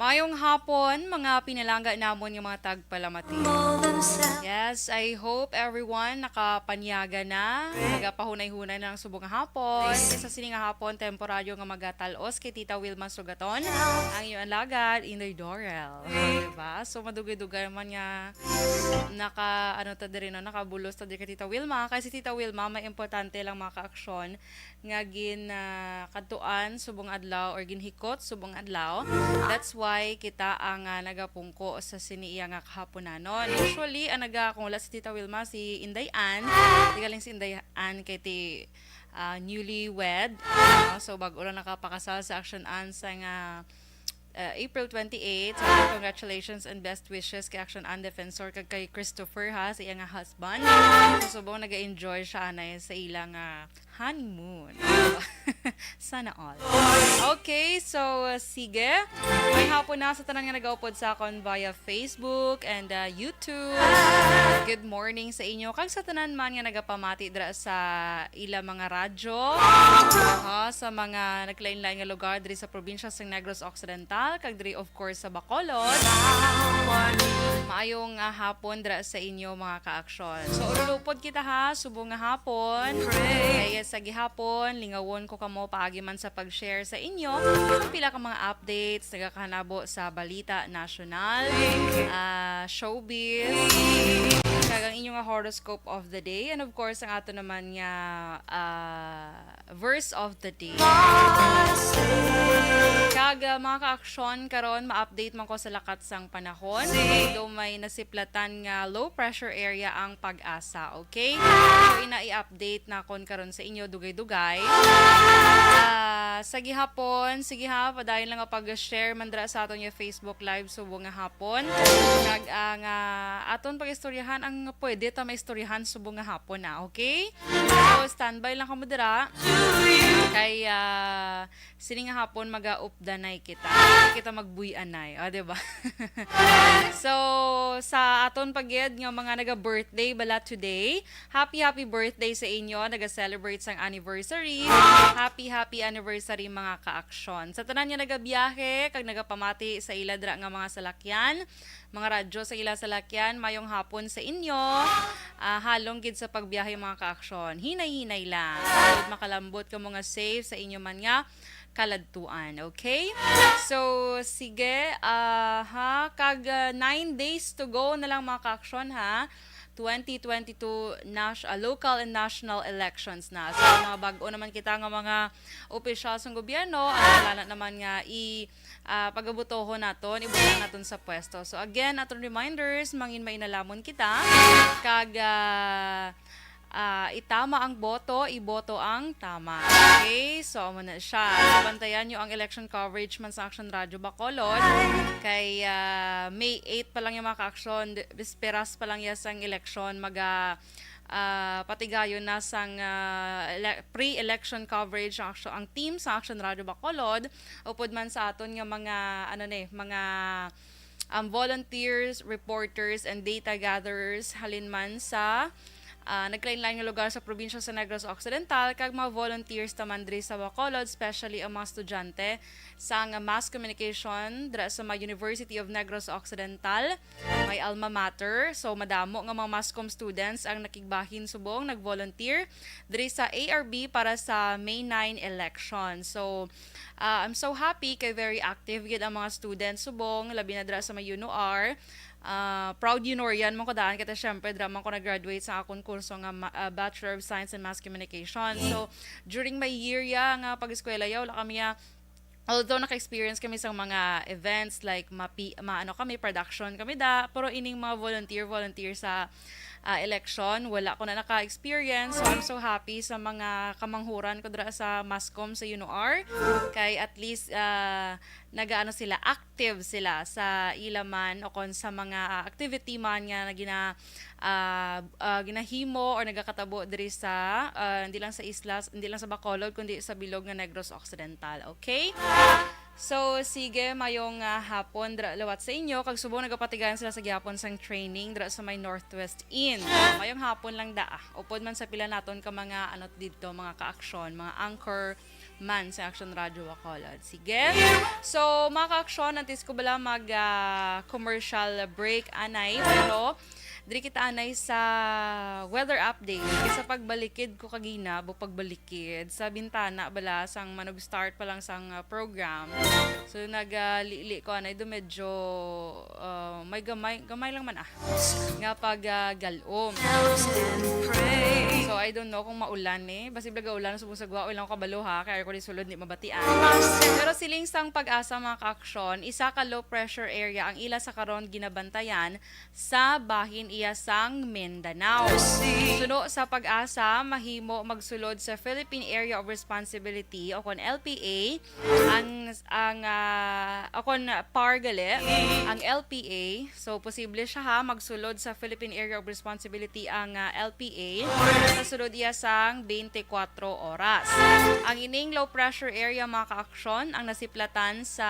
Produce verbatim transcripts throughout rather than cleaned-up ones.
Mayong hapon, mga pinalangga namon nga mga tagpalamati. Yes, I hope everyone nakapanyaga na, nagapahunay-hunay na ang subong nga hapon. Sa sini nga hapon, temporaryo nga magatal-os kay Tita Wilma Sugaton, ang inyong alagad, Inday Dorel. Diba? So, madugay-dugay man nga naka, ano ta diri, no? Nakabulos ta diri kay Tita Wilma. Kay si Tita Wilma, may importante lang mga kaaksyon nga gin, ah, kadtuan subong adlaw or ginhikot subong adlaw. That's why kita ang, ah, nagapungko sa sini iya nga kahaponanon. Usually, ang naga, kung wala si Tita Wilma, si Inday Ann. Di galing si Inday Ann kay ti, ah, newlywed. No? So, bago lang nakapakasal sa Action Ann sa nga, ah, April twenty-eight. So, congratulations and best wishes kay Action Ann Defensor kag kay Christopher, ha, sa iya nga husband. So, subong naga-enjoy siya anay sa ila nga honeymoon. Sana all. Okay, so, uh, sige. May hapon na sa tanan nga nagaupod sa akon via Facebook and, uh, YouTube. Good morning sa inyo. Kag sa tanan man nga nagapamati dira sa ila mga radyo. Aha, sa mga naglain-lain nga lugar diri sa probinsya sa Negros Occidental, kag diri, of course, sa Bacolod. Maayong, ah, hapon dira sa inyo, mga kaaksyon. So, urulupod kita, ha, subong nga hapon. Kaya sa gihapon, lingawon ko kamo paagi man sa pag-share sa inyo ang pila ka mga updates nagakahanabo sa balita nasyonal, ah, showbiz, kag ang inyo nga horoscope of the day, and of course, ang ato naman nga, ah, verse of the day. Kag, ah, mga kaaksyon, karon ma-update man ko sa lakat sang panahon. Daw may nasiplatan nga low pressure area ang Pag-asa, okay? So, ina i-update nakon karon sa inyo dugay-dugay. Ah, sa gihapon, sige ha, padayon lang nga pag-share man dira sa aton nga Facebook Live subong nga hapon. Kag ang, ah, aton pag-istoryahan ang pwede ta maistoryahan subong nga hapon na, okay? So, standby lang kamo dira. Kay, ah, sini nga hapon magaupdanay kita. Kita magbuy-anay, o, di ba? So, sa aton pa gid nga mga naga-birthday bala today, happy, happy birthday sa inyo, naga-celebrate sang anniversary. Happy, happy anniversary, mga kaaksyon. Sa tanan nga nagabiyahe kag nagapamati sa ila dira nga mga salakyan, mga radyo sa ila salakyan, mayong hapon sa inyo. Ah, halong gid sa pagbiyahe, mga kaaksyon. Hinay-hinay lang. Daw makalambot kamo nga safe sa inyo man nga kaladtuan, okay? So, sige, ah, ha, kag, ah, nine days to go na lang, mga kaaksyon, ha. Twenty twenty-two nas-, ah, local and national elections na. So, mga bag-o naman kita nga mga opisyal sang gobyerno, ang wala na naman nga i-, ah, pagabutohon naton, ibutang naton sa pwesto. So, again, aton reminders, mangin mainalamon kita, kag, ah, ah, itama ang boto, iboto ang tama. Okay? So, amo na siya. So, bantayan nyo ang election coverage man sa Action Radio Bacolod. Kay, ah, May eight pa lang yung mga ka-aksyon, di-, bisperas pa lang yan sang eleksyon, maga, ah, patigayon na sang, ah, ele-, pre-election coverage ang aksyo-, ang team sa Action Radio Bacolod, upod man sa aton nga mga, ano ni, mga, um, volunteers, reporters, and data gatherers halin man sa, ah, nagkalain-lain nga lugar sa probinsya sa Negros Occidental, kag mga volunteers naman diri sa Bacolod, especially ang mga estudyante sang mass communication dira sa mga University of Negros Occidental, my alma mater. So, madamo nga mga mass comm students ang nakigbahin subong nag-volunteer diri sa A R B para sa May nine election. So, ah, I'm so happy kay very active gid ang mga students subong, labi na dira sa may UNOR. Ah, proud UNORian man ko daan, kay syempre, dira man ko nag-graduate sa akon kurso nga ma-, ah, Bachelor of Science in Mass Communication. So, during my year ya nga pag-eskwela ya, wala kami ya, although naka-experience kami sa mga events, like, mapi-, maano kami, production kami da, pero ining mga volunteer, volunteer sa, ah, election, wala ko na naka-experience. So, I'm so happy sa mga kamanghuran ko dira sa mass comm sa UNOR. Kay at least, ah, nagaano sila, active sila sa ila man o kon sa mga, ah, activity man nga na gina-, ah, ah, ginahimo or nagakatabo diri sa, ah, hindi lang sa isla, hindi lang sa Bacolod, kundi sa bilog nga Negros Occidental. Okay? So, sige, mayong, ah, hapon dira liwat sa inyo. Kag subong nagapatigayon sila sa gihapon sang training dira sa may Northwest Inn. Mayong hapon lang da, ah. Upod man sa pila naton ka mga, ano, didto, mga ka-aksyon, mga anchor, man sa Action Radio Bacolod. Sige. So, mga ka-aksyon, antes ko bala mag, ah, commercial break, anay, pero diri kita anay sa weather update. Sa pagbalikid ko kagina, bo pagbalikid, sa bintana bala, sang manug-start pa lang sang, ah, program. So, nagalili ko anay, do medyo, ah, may gamay, gamay lang man, ah, nga pag, ah, galom. So, I don't know kung maulan, eh. Basi bala gaulan subong sa gwa, wala ko kabalo, ha, kay ko di sulod, di mabatian. Pero siling sang PAGASA, mga ka-aksyon, isa ka low pressure area ang ila sa karon ginabantayan sa bahin iya sang Mindanao. Suno sa PAGASA, mahimo magsulod sa Philippine Area of Responsibility o kon L P A ang, ang, ah, o kon PAR gali, ang L P A. So, posible siya, ha, magsulod sa Philippine Area of Responsibility ang, ah, L P A sa sulod iya sang twenty-four oras. Ang ining low pressure area, mga ka-aksyon, ang nasiplatan sa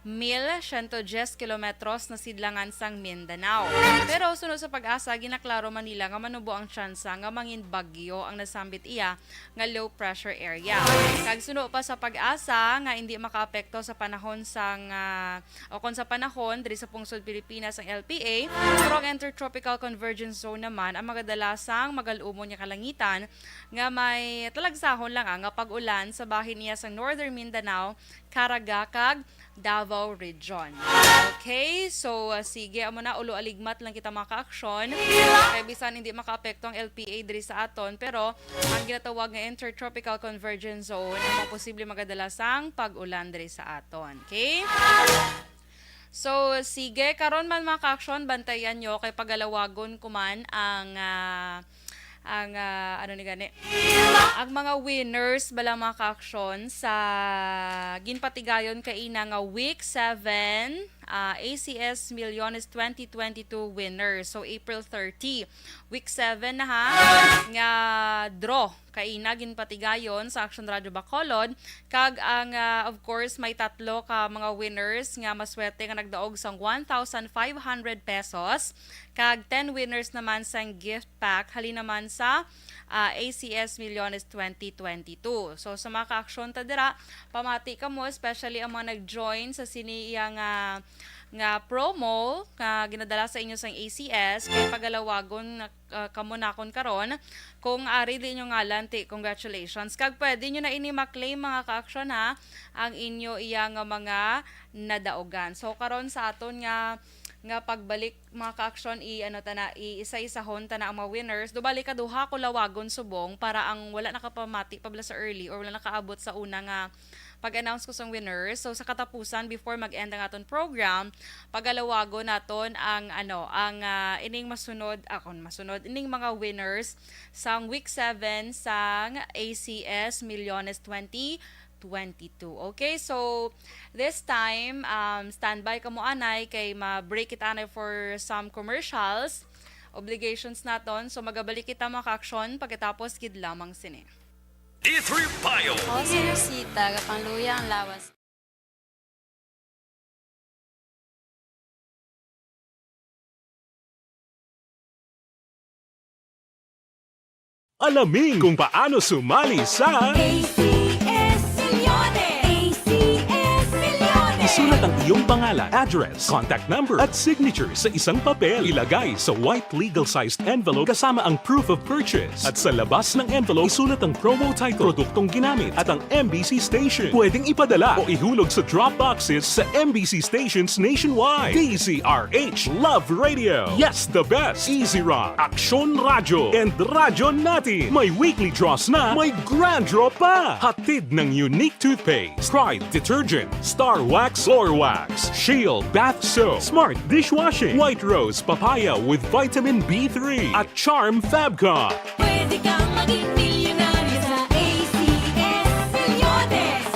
mil siyento diyes kilometros na sidlangan sang Mindanao. Pero suno sa PAGASA, ginaklaro man nila nga manubo ang tsansa nga mangin bagyo ang nasambit iya nga low pressure area. Kag suno pa sa PAGASA nga indi makaapekto sa panahon sang, ah, o kon sa panahon diri sa pungsod Pilipinas ang L P A, pero ang Intertropical Convergence Zone naman ang magadala sang magal-umon nga kalangitan nga may talagsahon lang, ah, nga pag-ulan sa bahin niya sa Northern Mindanao, Caraga, kag Davao Region. Okay, so, ah, sige, amo na, ulo aligmat lang kita, mga ka-aksyon. Kay bisan hindi makaapekto ang L P A diri sa aton, pero ang ginatawag nga Intertropical Convergence Zone ang mga posible magadala sang pag-ulan diri sa aton. Okay? So, sige, karon man, mga ka-aksyon, bantayan nyo kay pagalawagon ko man ang, ah, ang, ah, ano ni gani? Ang mga winners bala, mga ka-aksyon, sa ginpatigayon kaina nga week seven, ah, A C S Millones twenty twenty-two winners. So, April thirty, week seven na, ha, nga draw kaina ginpatigayon sa Action Radio Bacolod. Kag ang, ah, of course, may tatlo ka mga winners nga maswerte nga nagdaog sang one thousand five hundred pesos, kag ten winners naman sang gift pack halin naman sa, ah, A C S Millones twenty twenty-two. So, sa mga ka-aksyon ta dira, pamati kamo, especially ang mga nag-join sa sini iya nga, nga promo nga ginadala sa inyo sang A C S, kay pagalawagon na ah, kamo nakon karon. Kung ari di inyo ngalan, ti, congratulations. Kag pwede nyo na ini ma-claim, mga ka-aksyon, ha, ang inyo iya nga mga nadaogan. So, karon sa aton nga, nga pagbalik, mga ka-aksyon, i, ano ta na, i-isa-isahon ta na ang mga winners. Do bali ka duha ko lawagon subong para ang wala nakapamati pa bala sa early or wala nakaabot sa una nga pag-announce ko sang winners. So, sa katapusan, before mag-end ang aton program, pagalawagon naton ang, ano, ang, ah, ining masunod, ah, kon masunod, ining mga winners sang week seven sang A C S Millones twenty twenty-two. Okay, so this time, um, standby kamo anay kay ma-break kita anay for some commercials, obligations naton. So, magabalik kita, mga ka-aksyon, pagkatapos gid lamang sini. E three Bio. O, si Rosita, kapangluya ang lawas. Alamin kung paano sumali sa A C S Millones! A C S Millones! Isulat ang iyong pangalan, address, contact number, at signature sa isang papel. Ilagay sa white legal-sized envelope kasama ang proof of purchase. At sa labas ng envelope, isulat ang promo title, produktong ginamit, at ang M B C station. Pwedeng ipadala o ihulog sa drop boxes sa M B C stations nationwide. D Z R H Love Radio. Yes, the best. Easy Rock. Aksyon Radyo. And Radyo Natin. May weekly draws na, may grand draw pa. Hatid ng Unique Toothpaste, Pride Detergent, Star Wax, Floor Wax, Shield Bath Soap, Smart Dishwashing, White Rose Papaya with Vitamin B three, at Charm Fabcon. Pwede kang maging milyonaryo sa A C S Millones.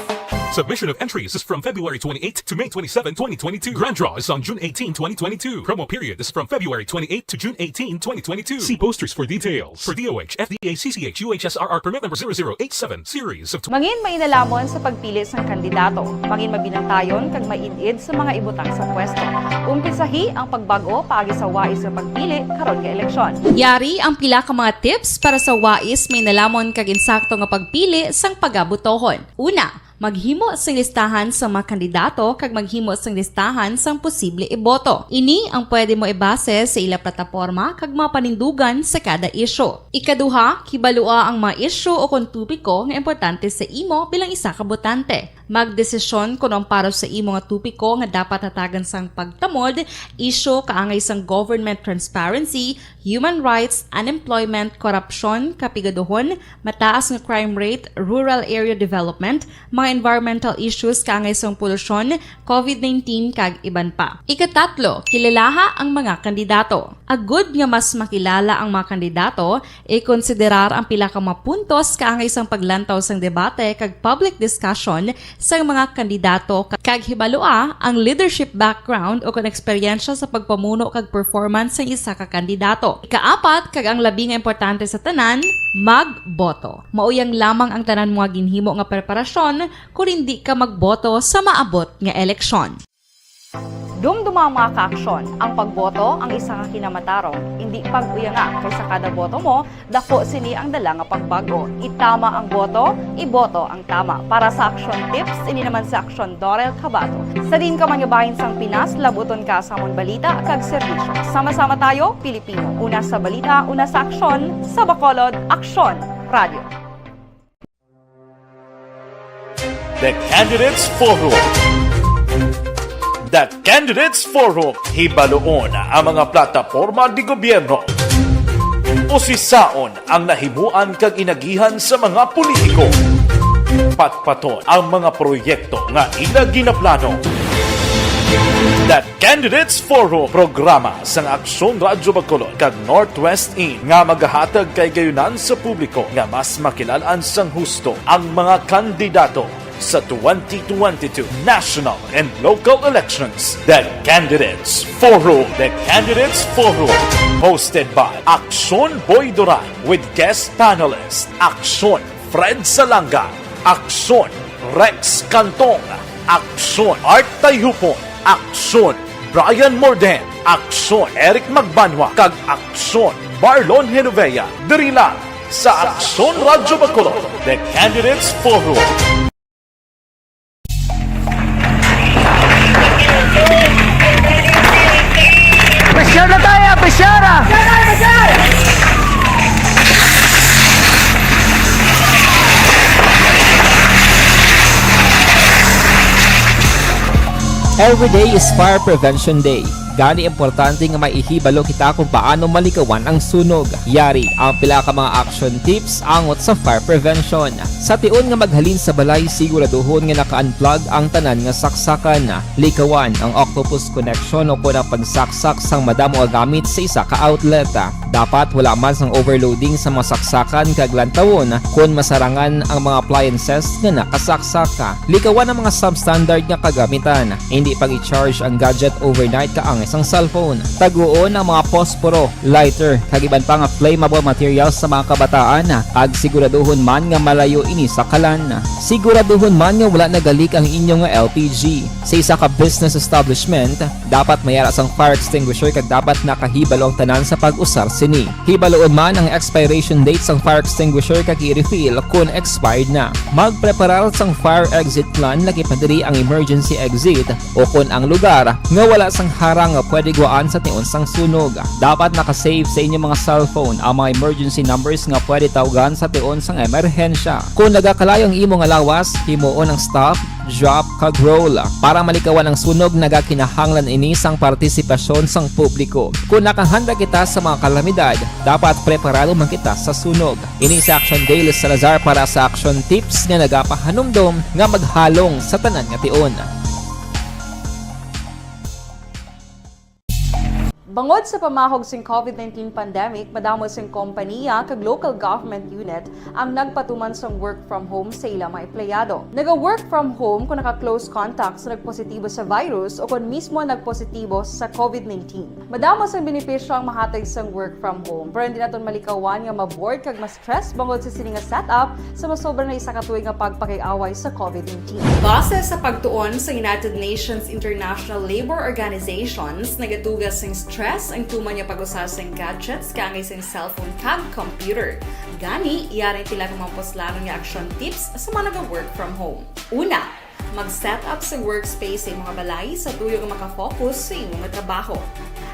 Submission of entries is from February twenty-eighth to May twenty-seven, twenty twenty-two. Grand draw is on June eighteen, twenty twenty-two. Promo period is from February twenty-eighth to June eighteen, twenty twenty-two. See posters for details. For D O H, F D A, C C H, U H S R R permit number zero zero eight seven, series of Mangin mainalamon sa pagpili sang kandidato. Mangin mabinantayon kag maid-id sa mga ibutang sa pwesto. Umpisahi ang pagbag-o paagi sa wais nga pagpili karon nga eleksyon. Yari ang pila ka mga tips para sa wais, mainelamon kag insakto nga pagpili sang pagabotohon. Una, maghimo sing listahan sa mga kandidato kag maghimo sing listahan sang posible iboto. Ini ang pwede mo ibase sa ila plataporma kag mga panindugan sa kada isyu. Ikaduha, kibalua ang mga isyu o kon topiko nga importante sa imo bilang isa ka botante. Magdesisyon kon ang para sa imo nga topiko nga dapat hatagan sang pagtamod, isyu kaangay sang government transparency, human rights, unemployment, korupsyon, kapigaduhon, mataas nga crime rate, rural area development, mga environmental issues kaangay sang polusyon, covid nineteen, kag iban pa. Ikatatlo, kilalaha ang mga kandidato. Agud nga mas makilala ang mga kandidato, ikonsiderar ang pila ka mga puntos kaangay sang paglantaw sang debate kag public discussion sang mga kandidato, kag hibalua ang leadership background o kon eksperyensya sa pagpamuno kag performance sang isa ka kandidato. Ikaapat, kag ang labi nga importante sa tanan, magboto. Mauyang lamang ang tanan mga ginhimo nga preparasyon kon indi ka magboto sa maabot nga eleksyon. Dumduma ang mga kaaksyon. Ang pagboto ang isa ka kinamatarong. Indi pag-uyanga, kay sa kada boto mo, dako sini ang dala nga pagbag-o. Itama ang boto, iboto ang tama. Para sa Aksyon Tips, ini naman si Aksyon Dorel Cabato. Sa diin ka man nga bahin sang Pinas, labuton ka sa amon balita kag serbisyo. Sama-sama tayo, Pilipino. Una sa balita, una sa aksyon, sa Bacolod, Aksyon Radio. The Candidates Forum. The Candidates Forum, hibaluon ang mga plataporma de gobyerno. Usisaon ang nahimuan kag inagihan sa mga politiko. Patpaton ang mga proyekto nga ila ginaplano. The Candidates Forum, programa sang Aksyon Radyo Bacolod kag Northwest In nga magahatag kahigayonan sa publiko nga mas makilalaan sang husto ang mga kandidato sa twenty twenty-two national and local elections. The Candidates Forum. The Candidates Forum, hosted by Aksyon Boy Duran with guest panelist Aksyon Fred Salanga, Aksyon Rex Cantong, Aksyon Art Tayhupon, Aksyon Brian Morden, Aksyon Eric Magbanwa, kag Aksyon Marlon Genovea, diri lang sa Aksyon Radyo Bacolod, The Candidates Forum. Pressure na tayo, pressure ah! Every day is Fire Prevention Day. Gani, importante nga may ihibalo kita kung paano malikawan ang sunog. Yari ang pila ka mga action tips angot sa fire prevention. Sa tion nga maghalin sa balay, siguraduhon nga naka-unplug ang tanan nga saksakan. Likawan ang octopus connection o kon ang pagsaksak sang madamo nga gamit sa isa ka outlet. Dapat wala man sang overloading sa mga saksakan kag lantawon kon masarangan ang mga appliances nga nakasaksak. Likawan ang mga substandard nga kagamitan. Hindi pag-i-charge ang gadget overnight kaangay sang cellphone. Taguon ang mga posporo, lighter, kag iban pa nga flammable materials sa mga kabataan, kag siguraduhon man nga malayo ini sa kalan. Siguraduhon man nga wala nagalik ang inyo nga L P G. Sa isa ka business establishment, dapat may ara sang fire extinguisher kag dapat nakahibalo ang tanan sa pag-usar sini. Hibaluon man ang expiration date sang fire extinguisher kag i-refill kon expired na. Magpreparar sang fire exit plan, lakip na diri ang emergency exit o kon ang lugar nga wala sang harang nga pwede guwaan sa tion sang sunog. Dapat naka-save sa inyo mga cellphone ang mga emergency numbers nga pwede tawgan sa tion sang emerhensya. Kon nagakalayo ang imo nga lawas, himuon ang stop, drop, kag roll. Para malikawan ang sunog, nagakinahanglan ini sang partisipasyon sang publiko. Kon nakahanda kita sa mga kalamidad, dapat preparado man kita sa sunog. Ini si Action Dale Salazar para sa Action Tips nga nagapahanumdom nga maghalong sa tanan nga tion. Bangod sa pamahog sing COVID nineteen pandemic, madamo sing kompaniya kag local government unit ang nagpatuman sang work from home sa ila mga empleyado. Naga-work from home kung naka-close contact sa nagpositibo sa virus o kon mismo nagpositibo sa COVID nineteen. Madamo sang benepisyo ang mahatag sang work from home, pero hindi naton malikawan nga ma-bored kag ma-stress bangod sa sini nga setup sa masobra na isa ka tuig nga pagpakig-away sa COVID nineteen. Base sa pagtuon sa United Nations International Labour Organizations, nagatuga sing stress ang tuman nga pag-usa sing gadgets kaangay sing cellphone kag computer. Gani, yari ang pila ka mga puslanon nga action tips sa mga naga-work from home. Una, mag-set up sa workspace sa imong balay sa tuyo nga makafocus sa imong trabaho.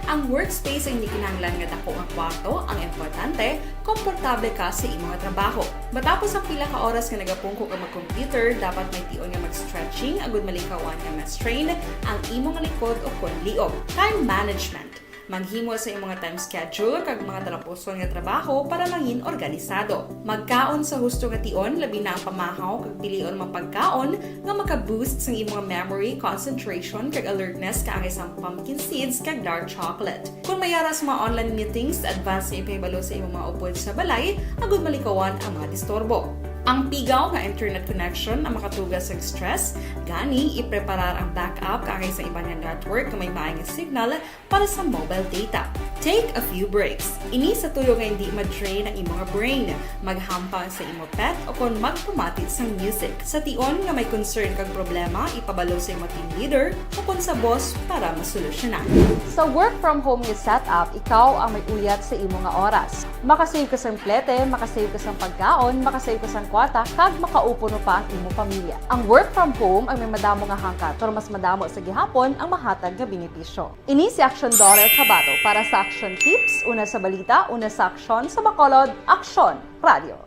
Ang workspace ay hindi kinahanglan nga dako nga kwarto ang importante, komportable ka sa imong trabaho. Matapos ang pila ka oras nga nagapungko ka mag-computer, dapat may tion nga mag-stretching agud malikawan nga ma-strain ang imong likod o kon liog. Time management. Maghimo sa imong time schedule kag mga talapuson nga trabaho para mangin organisado. Magkaon sa husto nga tion, labi na ang pamahaw kag pilion mga pagkaon nga maka-boost sang imong memory, concentration, kag alertness kaangay sang pumpkin seeds kag dark chocolate. Kung may ara sa mga online meetings, advance nga ipahibalo sa imong mga upod sa balay agud malikawan ang mga disturbo. Ang pigaw nga internet connection ang makatuga sa stress, gani ipreparar ang backup kaangay sa iban nga network nga may maayong signal para sa mobile data. Take a few breaks. Ini sa tuyo nga hindi ma-drain ang imong brain. Maghampang sa imo pet o kon magpamati sang music. Sa tion nga may concern kag problema, ipabalo sa imo team leader o kon sa boss para masolusyonan. Sa work from home nga setup, ikaw ang may uyat sa imo nga oras. Makasave ka sang plete, makasave ka sang pagkaon, makasave ka sang kwarta, kag makaupo no pa ang imo pamilya. Ang work from home ang may madamo nga hangkat, pero mas madamo sa gihapon ang mahatag nga benepisyo. Ini si Aksyon Doret Habato para sa Aksyon Tips, una sa balita, una sa aksyon, sa Bacolod, Aksyon Radio.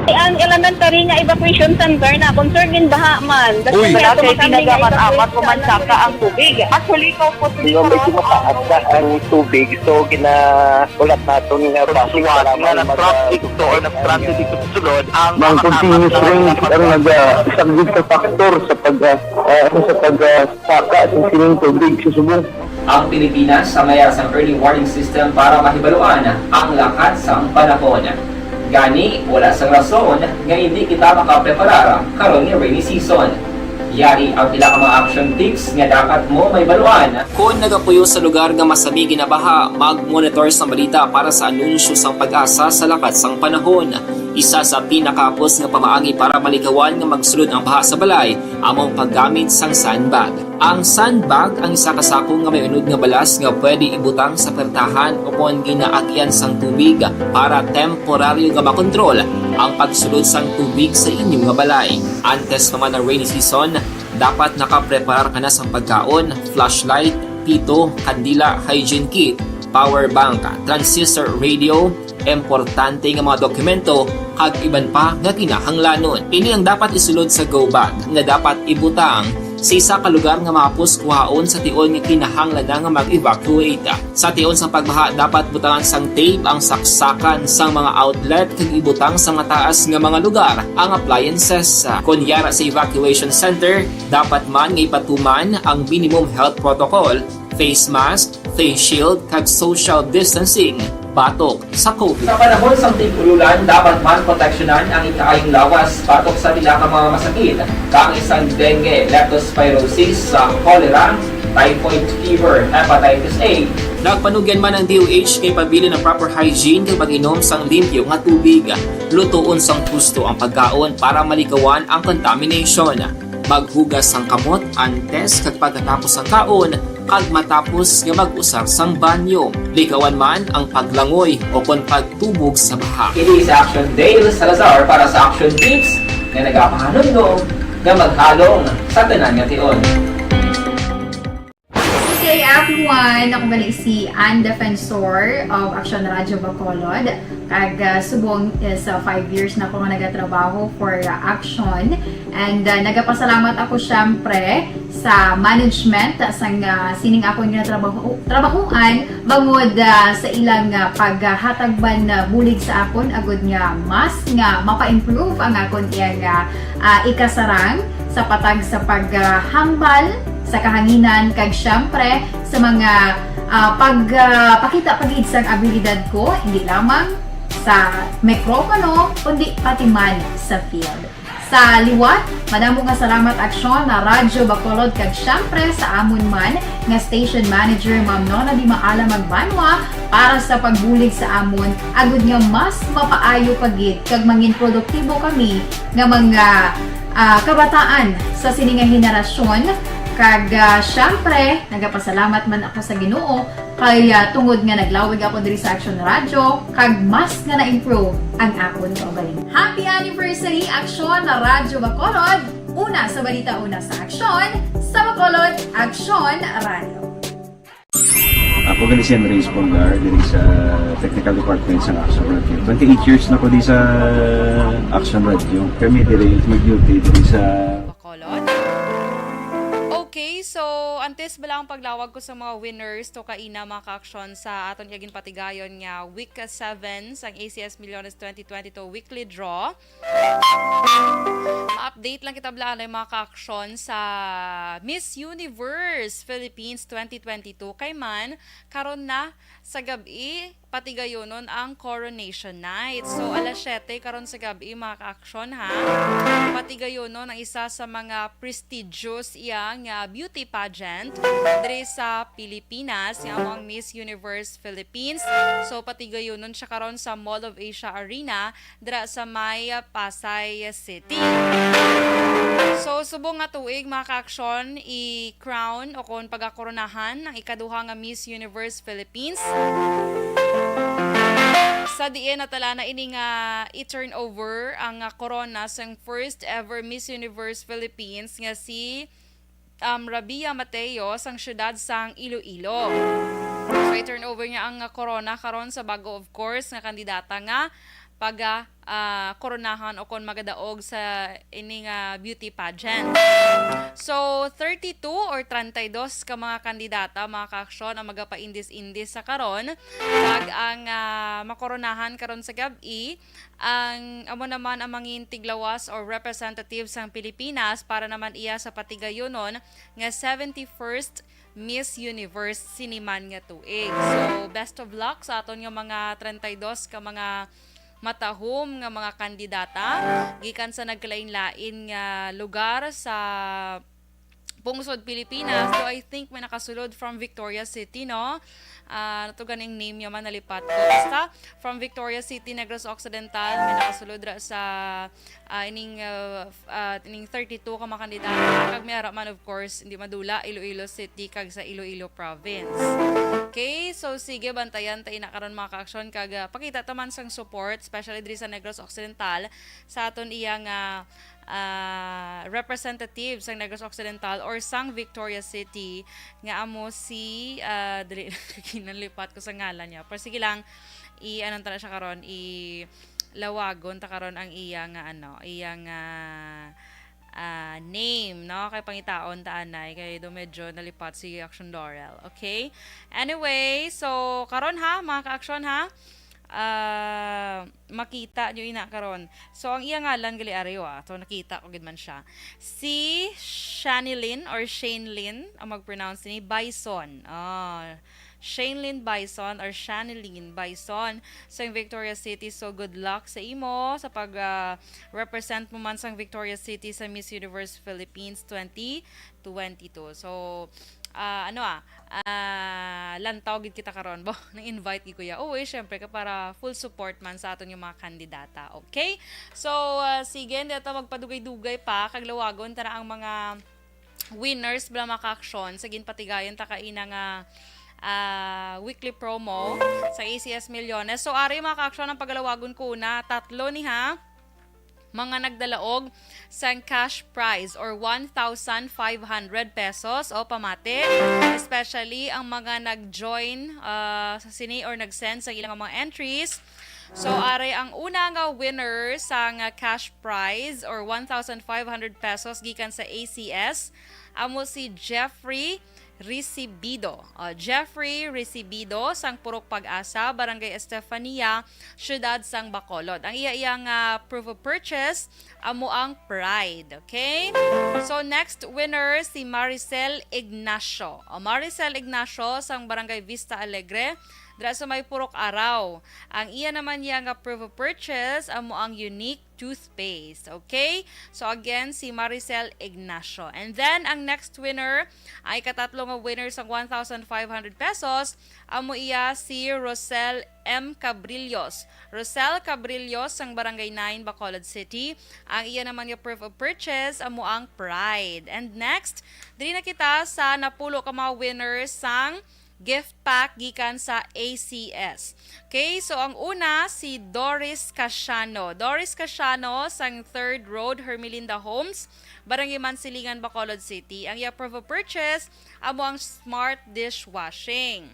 Ang elementary nga evacuation center na concern gin baha man. Uy, wala kay tinaga man amat ko man saka ang tubig. Actually, ko po. Medyo mataas na ang tubig, so ginaulat naton nga basi nga nag-traffic to or nag-transit dito sa sulod ang mga continuous rains ang nag-, ah, isang big factor sa pag, ah, ah, sa pag, ah, saka sa sining tubig sa subong. Ang Pilipinas ang may sang early warning system para mahibaluan ang lakat sang panahon. Gani, wala sang rason nga hindi kita makapreparar karon nga rainy season. Yari ang pila ka mga action tips nga dapat mo mahibaluan. Kon nagapuyo sa lugar nga masami ginabaha, mag-monitor sang balita para sa anunsyo sang PAGASA sa lakat sang panahon. Isa sa pinakahapos nga pamaagi para malikawan nga magsulod ang baha sa balay amo ang paggamit sang sandbag. Ang sandbag ang isa ka sako nga may unod nga balas nga pwede ibutang sa pertahan o kon ginaagian sang tubig para temporaryo nga makontrol ang pagsulod sang tubig sa inyo nga balay. Antes pa man ang rainy season, dapat nakapreparar ka na sang pagkaon, flashlight, pito, kandila, hygiene kit, power bank, transistor radio, importante nga mga dokumento, kag iban pa nga kinahanglanon. Ini ang dapat isulod sa go bag nga dapat ibutang sa isa ka lugar nga mahapos kuhaon sa tion nga kinahanglan na nga mag-evacuate. Sa tion sang pagbaha, dapat butangan sang tape ang saksakan sang mga outlet kag ibutang sa mataas nga mga lugar ang appliances. Kon yara sa evacuation center, dapat man nga ipatuman ang minimum health protocol, face mask, face shield, kag social distancing batok sa COVID. Sa panahon sang tig-ululan, dapat man proteksyonan ang ikaayong lawas batok sa pila ka mga masakit, kaangay sang dengue, leptospirosis, sa cholera, typhoid fever, hepatitis A. Nagpanugyan man ang D O H kay pabilin ang proper hygiene kag pag-inom sang limpyo nga tubig. Lutoon sang husto ang pagkaon para malikawan ang contamination. Maghugas sang kamot antes kag pagkatapos sang kaon, kag matapos nga mag-usar sang banyo. Likawan man ang paglangoy o kon pagtubog sa baha. Ini si Action Dale Salazar para sa Action Tips nga nagapahanumdom nga maghalong sa tanan nga tion. Good day, everyone! Ako gali si Ann Defensor of Action Radio Bacolod. Kag, ah, subong is, ah, five years na ko nga nagatrabaho for, ah, Action. And, ah, nagapasalamat ako, syempre, sa management, ah, sang, ah, sining akon nga trabaho, trabahoan, bangod, ah, sa ilang, ah, paghatag man, ah, bulig sa akon, agud nga mas nga mapa-improve ang akon iyang, ah, ah, ikasarang sa patag sa paghambal sa kahanginan, kag siyempre sa mga, ah, pag, ah, pakita pa gid sang abilidad ko, hindi lamang sa mikropono, kundi pati man sa field. Sa liwat, madamo nga salamat, Aksyon, na Radyo Bacolod, kag siyempre sa amon man nga station manager, Ma'am Nona Di Maala Magbanwa, para sa pagbulig sa amon, agud nga mas mapaayo pa gid kag mangin produktibo kami nga mga, ah, kabataan sa sini nga henerasyon. Kag, ah, siyempre, nagapasalamat man ako sa Ginoo kay, ah, tungod nga naglawig ako diri sa Action Radio, kag mas nga na-improve ang akon kaugalingon. Happy anniversary, Aksyon na Radyo Bacolod! Una sa balita, una sa aksyon, sa Bacolod, Aksyon Radio. Ako gali si Andres Polgar diri sa Technical Department sa Action Radio. Twenty-eight years na ko di sa Action Radio. Kami diri mag-duty diri sa Bacolod. Okay, so antes bala ang paglawag ko sa mga winners to kaina, mga ka-aksyon, sa aton iya ginpatigayon nga week seven sang A C S Millones twenty twenty-two weekly draw. Ma-update lang kita bala anay, mga ka-aksyon, sa Miss Universe Philippines twenty twenty-two. Kay man, karon na sa gab-i, patigayonon ang Coronation Night. So, alas siyete karon sa gab-i, mga ka-aksyon, ha? Patigayonon ang isa sa mga prestigious iya nga beauty pageant diri sa Pilipinas, nga amo ang Miss Universe Philippines. So, patigayonon siya karon sa Mall of Asia Arena dira sa may, ah, Pasay City. So, subong nga tuig, mga ka-aksyon, i-crown o kon pagakoronahan ang ikaduha nga Miss Universe Philippines. Sa diin natala na ini nga i-turnover ang, ah, korona sang first ever Miss Universe Philippines nga si, um, Rabia Mateo sang siyudad sang Iloilo. So, i-turnover niya ang, ah, korona karon sa bago, of course, nga kandidata nga paga, ah, koronahan o kon magadaog sa ini nga beauty pageant. So, thirty-two or treinta y dos ka mga kandidata, mga ka-aksyon, ang magapaindis-indis sa karon, kag ang, ah, makoronahan karon sa gab-i ang amo naman ang mangin tiglawas or representative sang Pilipinas para naman iya sa patigayonon nga seventy-first Miss Universe sini man nga tuig. So, best of luck sa aton nga mga treinta y dos ka mga matahom nga mga kandidata gikan sa nagkalain-lain nga lugar sa pungsod Pilipinas. So, I think may nakasulod from Victoria City, no? Ah, ano to ganing name niya man, nalipat ko. Basta, from Victoria City, Negros Occidental, may nakasulod ra sa, ah, ining, ah, f- ah, ining thirty-two ka mga kandidata. Kag may ara man, of course, hindi madula, Iloilo City, kag sa Iloilo Province. Okay, so sige, bantayan ta ina karon, mga ka-aksyon, kag, ah, pakita ta man sang support, especially diri sa Negros Occidental, sa aton iya nga, ah, representative sang Negros Occidental or sang Victoria City, nga amo si, ah, dili, kinalipat ko sa ngalan niya. Pero sige lang, i-, ano ta na siya karon, i-, lawagon ta karon ang iya nga, ano, iya nga, ah, name, no? Kay pangitaon ta anay, kay do medyo nalipat si Action Laurel, okay? Anyway, so, karon ha, mga ka-aksyon ha, ah, makita nyo ina karon. So, ang iya ngalan gali ari, ah. So, nakita ko gid man siya. Si Shanilyn or Shanelyn ang mag-pronounce ni Bison. Ah, Shanelyn Bison or Shanilyn Bison sa Victoria City. So, good luck sa imo sa pag, ah, represent mo man sang Victoria City sa Miss Universe Philippines twenty twenty-two. So, ah, ano, ah, ah, lantaw gid kita karon, bo, nang invite gid ko ya. Oo, eh, syempre, ka para full support man sa aton yung mga kandidata. Okay? So, ah, sige, hindi ta magpadugay-dugay pa, kag lawagon ta na ang mga winners bala, mga ka-aksyon, sa ginpatigayon ta kaina nga, ah, weekly promo sa A C S Millones. So, ari, mga ka-aksyon, ang pagalawagon ko na tatlo ni ha, mga nagdalaog sang cash prize or one thousand five hundred pesos o pamati, especially ang mga nag-join, ah, sa sini or nag-send sa ilang mga entries. So, ari ang una nga winner sang cash prize or one thousand five hundred pesos gikan sa A C S, amo si Jeffrey Recibido. O, Jeffrey Recibido, sang Purok Pag-asa, Barangay Estefania, Siyudad sang Bacolod. Ang iya-iya nga proof of purchase, amo ang Pride. Okay? So, next winner, si Maricel Ignacio. O, Maricel Ignacio, sang Barangay Vista Alegre, dira sa may Purok Araw. Ang iya naman niya nga proof of purchase, amo ang Unique toothpaste. Okay? So again, si Maricel Ignacio. And then, ang next winner, ang ikatatlo nga winner sang one thousand five hundred pesos, amo iya si Rosel M. Cabrillos. Rosel Cabrillos sang Barangay nine, Bacolod City. Ang iya naman nga proof of purchase, amo ang Pride. And next, diri na kita sa napulo ka mga winners sang gift pack gikan sa A C S. Okay, so ang una, si Doris Casiano. Doris Casiano sang Third Road, Hermelinda Homes, Barangay Mansilingan, Bacolod City. Ang iya proof of purchase, amo ang smart dishwashing.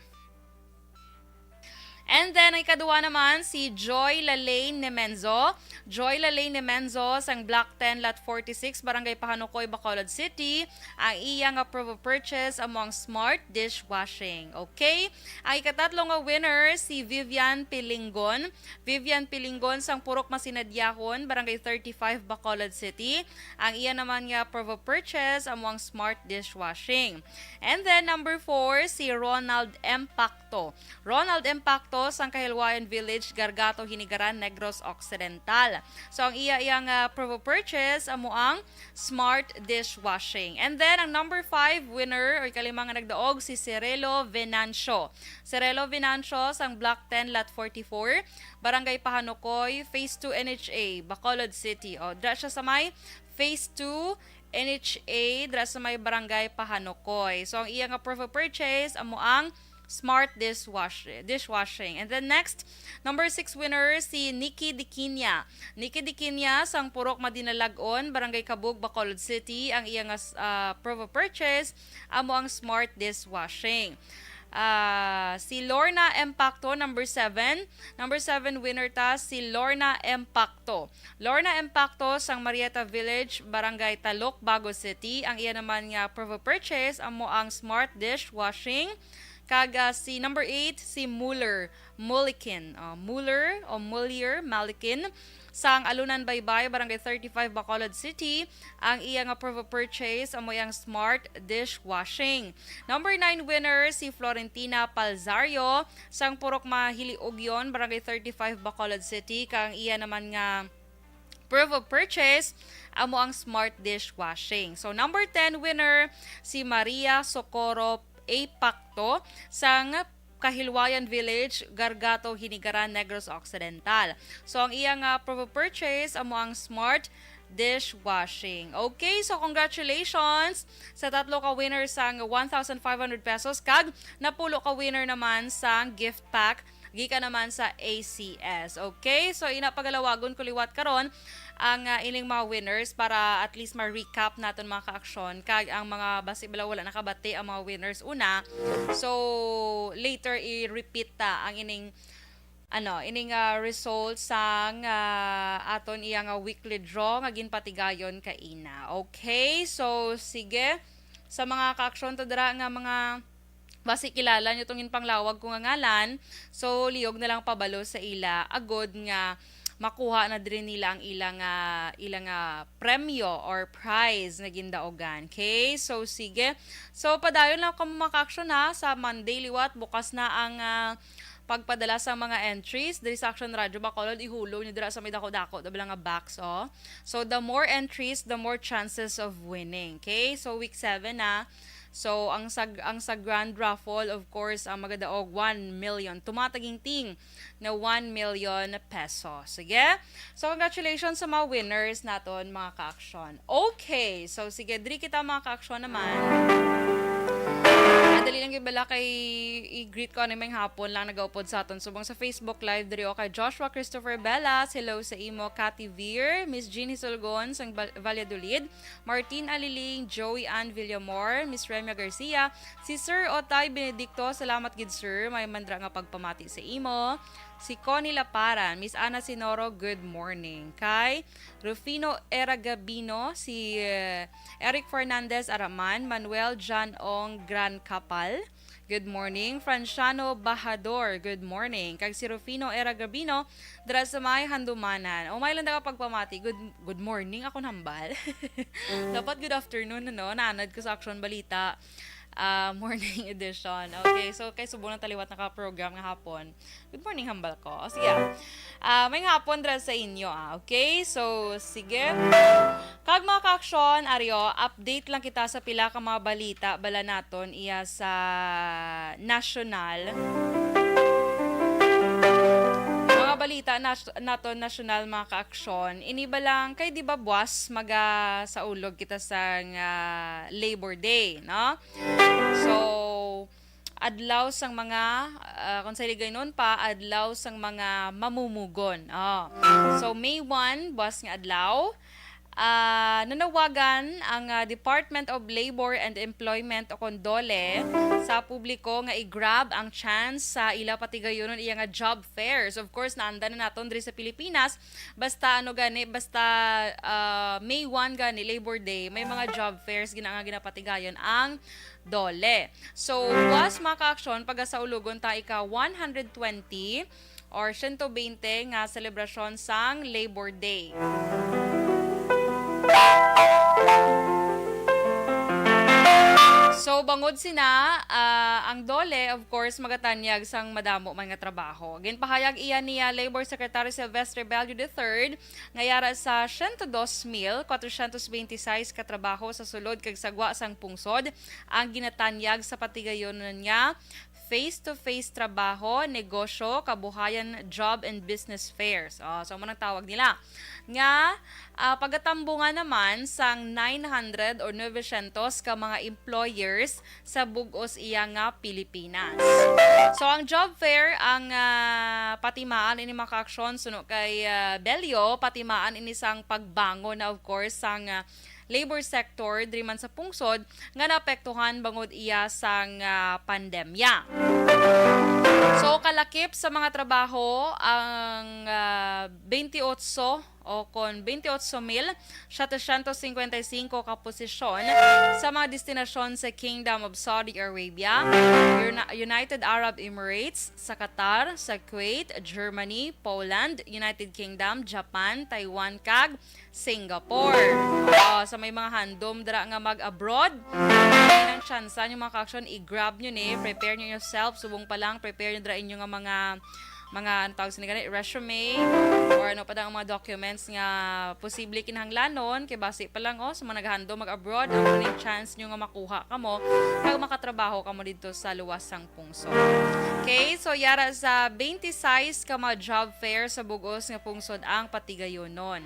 And then, ang ikaduha naman, si Joy Lalaine Nemenzo. Joy Lalaine Nemenzo sang Block ten, Lot forty-six, Barangay Pahanukoy, Bacolod City. Ang iya nga proof of purchase amo ang smart dishwashing. Okay? Ang ikatatlo nga winner, si Vivian Pilingon. Vivian Pilingon sang Purok Masinadyahon, Barangay thirty-five, Bacolod City. Ang iya naman nga proof of purchase amo ang smart dishwashing. And then number four, si Ronald M. Pacto. Ronald M. Pacto sang Kahilwayan Village, Gargato, Hinigaran, Negros Occidental. So, ang iya, iya nga proof of purchase amo ang smart dishwashing. And then, ang number five winner, o ikalima nga nagdaog, si Cirelo Venancio. Cirelo Venancio sang Block ten, Lot forty-four, Barangay Pahanukoy, Phase two N H A, Bacolod City. O, dira siya sa may Phase two N H A, dira sa may Barangay Pahanukoy. So, ang iya nga proof of purchase, amo ang smart dishwash-, dishwashing. And then next, number six winner, si Nikki Diquinia. Nikki Diquinia, sang Purok Madinalag-on, Barangay Cabug, Bacolod City. Ang iya nga s-, ah, proof of purchase, amo ang smart dishwashing. Ah, si Lorna M. Pacto, number seven. Number seven winner ta, si Lorna M. Pacto. Lorna M. Pacto sang Marieta Village, Barangay Talok, Bago City. Ang iya naman nga proof of purchase amo ang smart dishwashing. Kag, ah, si number eight, si Muller Malikin. Ah, Muller o Muller Malikin sang Alunan Baybay, Barangay thirty-five, Bacolod City. Ang iya nga proof of purchase amo ang smart dishwashing. Number nine winner, si Florentina Palzario sang Purok Mahiliugyon, Barangay thirty-five, Bacolod City. Kag ang iya naman nga proof of purchase amo ang smart dishwashing. So, number ten winner, si Maria Socorro A. Pacto sang Kahilwayan Village, Gargato, Hinigaran, Negros Occidental. So, ang iya nga proof of purchase amo ang smart dishwashing. Okay, so congratulations sa tatlo ka winner sang one thousand five hundred pesos kag napulo ka winner naman sang gift pack gikan naman sa A C S. Okay? So, ina, pagalawagon ko liwat karon ang, ah, ining mga winners para at least ma-recap naton, mga kaaksyon, kag ang mga basi bala wala nakabati ang mga winners una. So, later i-repeat ta ang ining, ano, ining, ah, result sang, ah, aton iya nga weekly draw nga ginpatigayon kaina. Okay? So, sige. Sa mga kaaksyon to dira nga mga basi kilala nyo tong ginpanglawag ko nga ngalan. So, liyog na lang pabalo sa ila, agod nga makuha na diri nila ang ila nga, ila nga premyo or prize nga gindaogan. Okay? So, sige. So, padayon lang kamo, mga kaaksyon, ha. Sa Monday liwat, bukas na ang, ah, pagpadala sa mga entries diri sa Action Radio Bacolod. Ihulog nyo dira sa may dako-dako, da bala nga box, oh. So, the more entries, the more chances of winning. Okay? So, week seven na. So, ang sa, ang sa grand raffle, of course, ang magadaog one million. Tumataginting na one million pesos. Sige? So, congratulations sa mga winners naton, mga kaaksyon. Okay. So, sige, diri kita, mga kaaksyon, naman. Madali lang gyud bala kay i-greet ko ano may hapon lang nagaupod sa aton subong sa Facebook Live diri, o kay Joshua Christopher Bellas. Hello sa imo, Cathy Veer, Miss Jeannie Sulgon sang Val-, Valladolid, Martin Aliling, Joey Ann Villamor, Miss Remia Garcia, si Sir Otay Benedicto, salamat gid, sir, may mandra nga pagpamati sa imo. Si Connie Laparan, Miss Ana Sinoro, good morning. Kay Rufino Era Gabino, si, eh, Eric Fernandez Araman, Manuel John Ong Gran Capal, good morning. Franciano Bahador, good morning. Kag si Rufino Era Gabino, dira sa may Handumanan. O, may lang daw pagpamati. Good, good morning, ako hambal. Dapat good afternoon, no? Naanad ko sa Aksyon Balita, ah, morning edition. Okay, so kay subong na ta liwat naka-program nga hapon. Good morning, hambal ko. O, sige, ah. Ah, may hapon dira sa inyo, ah. Okay, so, sige. Kag mga ka-aksyon, aryo, update lang kita sa pila ka mga balita bala naton iya sa nasyonal. Mga balita nas-, naton nasyonal, mga ka-aksyon. Ini ba lang, kay di ba buwas maga sa ulog kita sang, ah, Labor Day, no? So, adlaw sang mga, ah, kung sa Hiligaynon pa, adlaw sang mga mamumugon. Oh. So, May one, buwas nga adlaw, ah, nanawagan ang, ah, Department of Labor and Employment o kon DOLE sa publiko nga i-grab ang chance sa ila patigayonon iya nga job fairs. Of course, naanda na naton diri sa Pilipinas. Basta ano gani, basta, ah, May one gani, Labor Day, may mga job fairs gina-, nga ginapatigayon ang DOLE. So, buwas, mga ka-aksyon, pagasaulogon ta ika one hundred twenty or siyento bente nga selebrasyon sang Labor Day. So, bangod sina, ah, ang DOLE, of course, magatanyag sang madamo man nga trabaho. Ginpahayag iya ni, ah, Labor Secretary Sylvester Bello the third nga yara sa siyento dos mil kwatrosyentos benti sais ka trabaho sa sulod kag sa gwa sang pungsod ang ginatanyag sa patigayonon nga face-to-face trabaho, negosyo, kabuhayan, job and business fairs. Oh, so, amo nang tawag nila. Nga, ah, pagatambungan naman sang nine hundred or novecientos ka mga employers sa bug-os iya nga Pilipinas. So, ang job fair, ang, ah, patimaan ini, mga ka-aksyon, suno kay, ah, Bello, patimaan ini sang pagbangon na, of course, sang, ah, labor sector diri man sa pungsod nga naapektuhan bangod iya sang, ah, pandemya. So, kalakip sa mga trabaho ang, ah, twenty-eight o kon twenty-eight mil setecientos cincuenta y cinco ka posisyon sa mga destinasyon sa Kingdom of Saudi Arabia, Uni-, United Arab Emirates, sa Qatar, sa Kuwait, Germany, Poland, United Kingdom, Japan, Taiwan, kag Singapore. Oh, sa may mga handom dira nga mag-abroad, ang tsansa nyo, mga ka-aksyon, i-grab nyo ni, prepare nyo yourself, subong pa lang, prepare nyo dira inyo nga mga mga, ano tawag sini gani, resume, or ano pa daw ang mga documents nga posible kinahanglanon, kay basi pa lang, oh, sa mga nagahando mag-abroad, ang ning chance nyo nga makuha kamo kag makatrabaho kamo didto sa luwas sang pungsod. Okay, so yara sa twenty-six ka mga job fair sa bug-os nga pungsod ang patigayonon.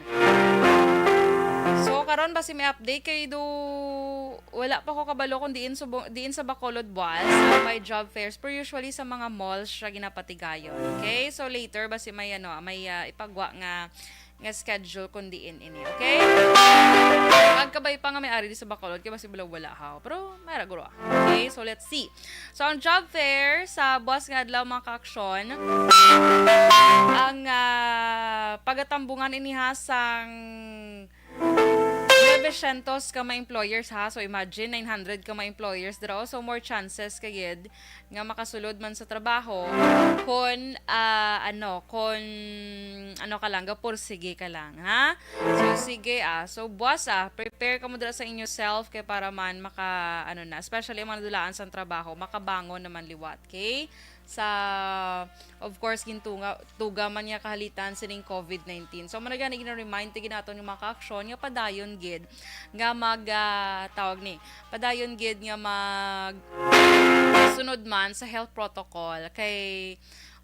So, karon basi may update kay do wala pa ko kabalo kung diin subong, diin sa Bacolod buwas ang may job fairs, pero usually sa mga malls siya ginapatigayon. Okay? So later, basi may, ano, may, ah, ipagwa nga, nga schedule kung diin ini. Okay? Magkabay pa nga may ari di sa Bacolod, kay basi wala, wala ha. Pero may ra guro, ah. Okay? So let's see. So ang job fair sa buwas nga adlaw, mga ka-aksyon, ang, ah, pagatambungan ini ha sang novecientos ka mga employers ha. So imagine, nine hundred ka mga employers dira, oh. So more chances ka gid nga makasulod man sa trabaho kon, ah, ano, kon ano ka lang, gapursige ka lang, ha? So sige, ah. So buwas, ah, prepare kamo dira sa inyo self kay para man maka, ano na, especially ang mga nadulaan sang trabaho, makabangon naman liwat, okay? Sa, of course, gintunga-, tuga man nga kahalitan sining COVID nineteen. So, amo na gani gina-remind ta gid naton nga mga ka-aksyon nga padayon gid nga mag, ah, tawag ni, padayon gid nga mag sunod man sa health protocol. Kay,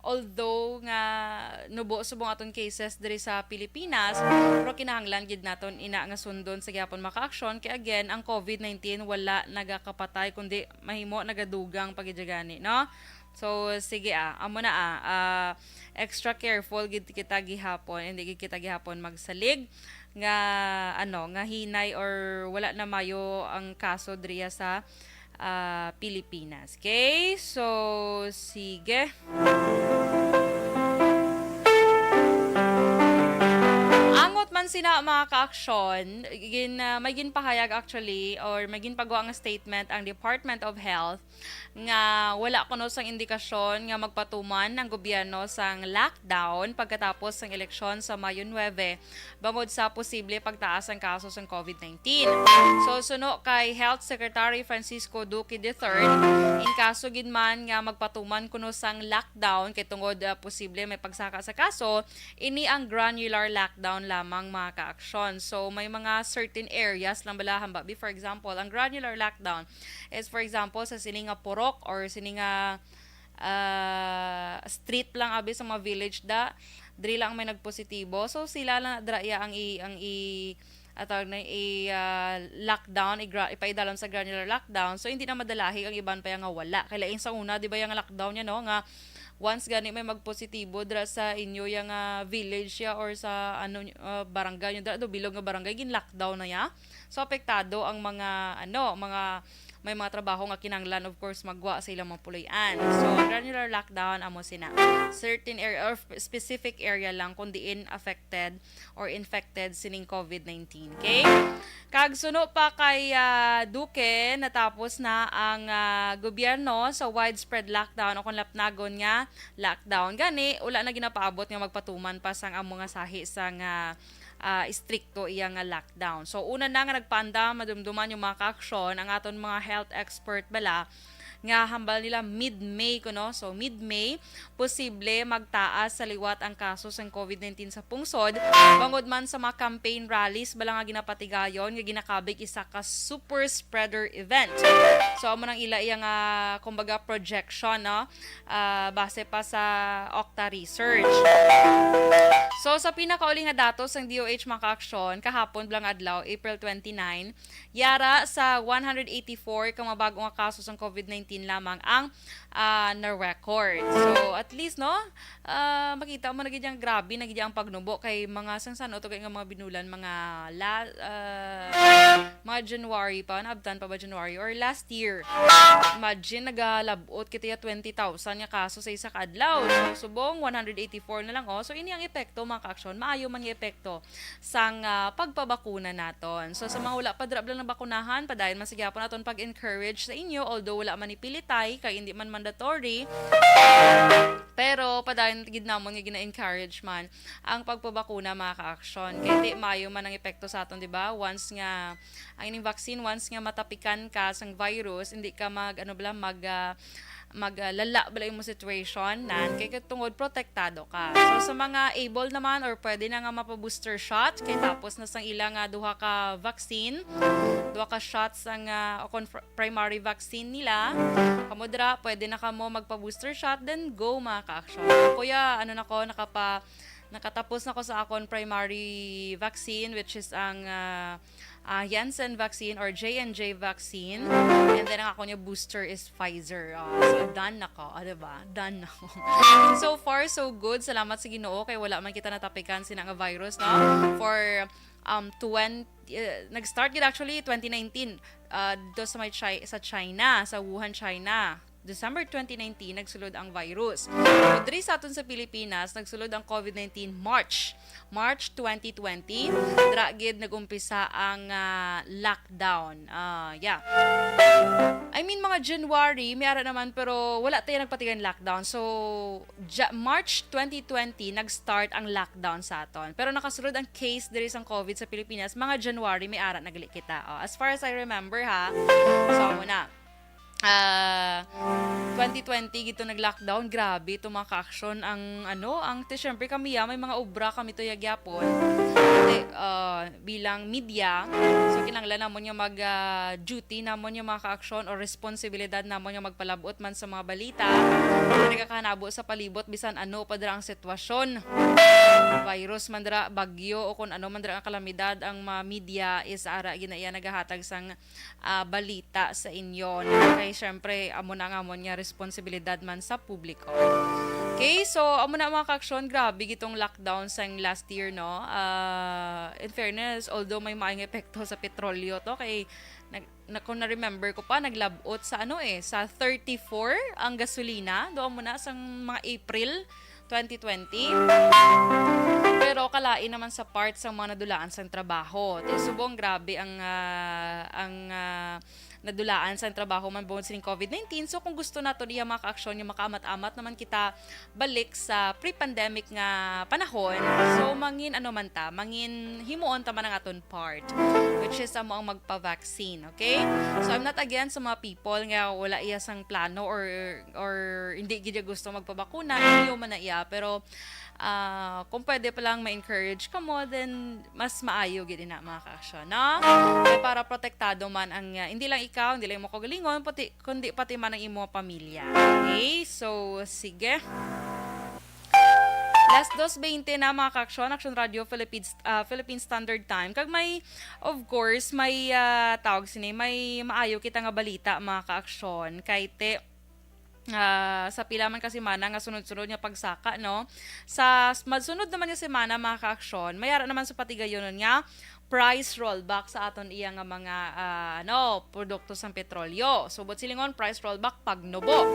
although nga nubo subong aton cases diri sa Pilipinas, pero kinahanglan gid naton ina nga sundon sa gihapon mga ka-aksyon. Kay again, ang COVID nineteen wala nagakapatay, kundi mahimo nagadugang pa gid gani, no? So, sige, ah, amo na, ah, ah, extra careful gid kita gihapon, hindi gid kita gihapon magsalig nga, ano, nga hinay or wala na mayo ang kaso diriya sa, ah, Pilipinas. Okay? So, sige. Sina, mga ka-aksyon, gin-, ah, may ginpahayag actually or may ginpagwa nga statement ang Department of Health nga wala kuno sang indikasyon nga magpatuman ang gobyerno sang lockdown pagkatapos sang eleksyon sa Mayo nuebe bangod sa posible pagtaas sang kaso sang COVID nineteen. So, suno kay Health Secretary Francisco Duque the third, in kaso gid man nga magpatuman kuno sang lockdown kay tungod, ah, posible may pagsaka sa kaso, ini ang granular lockdown lamang, mga ka-aksyon. So, may mga certain areas lang bala, hamba, be, for example, ang granular lockdown is, for example, sa sini nga purok or sini nga, ah, street lang, abi, sa mga village da, diri lang may nagpositibo. So, sila lang dira iya ang i-, ang i-, ah, tawag na, i-, ah, lockdown, i-gra-, ipaidalom sa granular lockdown. So, hindi na madalahi ang iban pa yang nga wala. Kay lain sa una, di ba, yung lockdown niya, no, nga once gani may magpositibo dira sa inyo yang, ah, village ya or sa, ano, ah, barangay nyo, dira do bilog nga barangay, gin-lockdown na ya. So, apektado ang mga, ano, mga, may mga trabaho nga kinahanglan, of course, magwa sa ilang mga puloy-an. So, ang granular lockdown, amo sina certain area or sp-, specific area lang kung diin affected or infected sining COVID nineteen. Okay? Kag suno pa kay, ah, Duque, natapos na ang, ah, gobyerno sa widespread lockdown o kung lapnagon nga lockdown. Gani, wala na ginapaabot nga magpatuman pa sang amo nga sahi sang, ah, ah, istrikto iya nga lockdown. So, una na nga nagpaandam, madumduman yung mga kaaksyon, ang aton mga health expert bala, nga hambal nila mid-May kuno. So, mid-May, posible magtaas sa liwat ang kaso sang COVID nineteen sa pungsod, bangod man sa mga campaign rallies bala nga ginapatigayon nga ginakabig isa ka super spreader event. So, amo nang ila iya nga, kumbaga, projection, no? Ah, base pa sa Octa Research. So, sa pinakauli nga datos sang D O H, mga kaaksyon, kahapon bala nga adlaw, April twenty-nine, yara sa one hundred eighty-four ka mga bag-o nga kaso sang COVID nineteen lamang ang, ah, na-record. So, at least, no, ah, makita mo na gid yang grabe na gid ang pagnubo kay mga sang san-o to kay nga mga binulan, mga la-, ah, mga January pa, naabtan pa ba January or last year? Imagine, nagalabot kita ya twenty thousand nga kaso sa isa ka adlaw. So, subong one hundred eighty-four na lang, oh. So, ini ang epekto, mga kaaksyon. Maayo man nga epekto sang, ah, pagpabakuna naton. So, sa mga wala pa dira bala nabakunahan, padayon man sa gyapon aton pag-encourage sa inyo, although wala man ni pilitay, kay hindi man mandatory. Pero padayon gid namon nga gina-encourage man ang pagpabakuna, mga kaaksyon. Kay di maayo man ang epekto sa aton, di ba? Once nga, ang ining vaccine, once nga matapikan ka sang virus, hindi ka mag, ano bala, mag, ah, mag, ah, lala bala imong situation, nan, kay tungod protektado ka. So, sa mga able naman or pwede na nga mapa-booster shot, kay tapos na sang ila nga duha ka vaccine, duha ka shots ang, ah, o kon fr-, primary vaccine nila, kamo dira, pwede na kamo magpa-booster shot, then go, mga kaaksyon. Ako ya, ano na ko, nakapa-, nakatapos na ko sa akon primary vaccine, which is ang, ah, ah, Janssen vaccine or J and J vaccine. And then, ang ako niya booster is Pfizer. Ah, so, done na ko. Ah, diba? Done na ko. So far, so good. Salamat sa Ginoo kay wala man kita natapikan sina nga virus, no? For, um, twenty, uh, nag-start gid actually twenty nineteen, uh, do sa may Chi-, sa China, sa Wuhan, China. December twenty nineteen, nagsulod ang virus. So, diri sa aton sa Pilipinas, nagsulod ang COVID nineteen March, March twenty twenty. Dira gid nag-umpisa ang, ah, lockdown. Ah, yeah. I mean, mga January, may ara naman, pero wala tayo nagpatigan lockdown. So, Ja-, March twenty twenty, nag-start ang lockdown sa aton. Pero nakasulod ang case diri sang COVID sa Pilipinas, mga January, may ara na gali kita. Oh, as far as I remember, ha. So, amo na. Ah, twenty twenty gito nag-lockdown, grabe to, mga kaaksyon, ang ano, ang ti-, syempre kami, ah, may mga obra kami to ya gyapon. Ti-, ah, bilang media, so kinahanglan namon nga mag, ah, duty namon nga, mga kaaksyon, o responsibilidad namon nga magpalab-ot man sa mga balita nga nagakahanabo sa palibot, bisan ano pa dira ang sitwasyon, virus man dira, bagyo, o kung ano man dira nga kalamidad, ang mga media is ara gid na iya nagahatag sang ah, balita sa inyo, no? Kay syempre, amo na ang amon nga responsibilidad man sa publiko. Okay, so amo na, mga kaaksyon, grabe gitong lockdown sang last year, no? Ah, in fairness, although may maayong epekto sa petrolyo to, kay nag-, na, kung na-remember ko pa, naglabot sa ano eh, sa thirty-four ang gasolina, doon mo na sang mga April twenty twenty. Pero kalain naman sa part sa mga nadulaan sang trabaho. Ti subong grabe ang, ah, ang, ah, nadulaan sang trabaho man bungod sining covid nineteen. So, kung gusto naton iya mga kaaksyon nga makaamat-amat naman kita balik sa pre-pandemic nga panahon, so mangin ano man ta, mangin himuon ta man ang aton part, which is amo ang magpa-vaccine, okay? So, I'm not against sa mga people nga wala iya sang plano or, or hindi gid iya gusto magpabakuna, inyo man na iya. Pero, ah, kung pwede pa lang ma-encourage kamo, then mas maayo gid ina, mga kaaksyon, no? Kay para protektado man ang, ah, hindi lang ikaw, hindi lang imo kaugalingon, pati, kundi pati man ang imo pamilya. Okay? So, sige. Las dos veinte na, mga kaaksyon, Aksyon Radio Philippines, ah, Philippine Standard Time. Kag may, of course, may, ah, tawag sini, may maayo kita nga balita, mga kaaksyon. Kay te, ah, sa pila man ka semana nga sunod-sunod nga pagsaka, no? Sa s-, madsunod naman nga semana, mga kaaksyon, may ara naman sa patigayonon nga price rollback sa aton iya nga mga, ah, ano, produkto sang petrolyo. So, buot silingon, price rollback, pagnubo.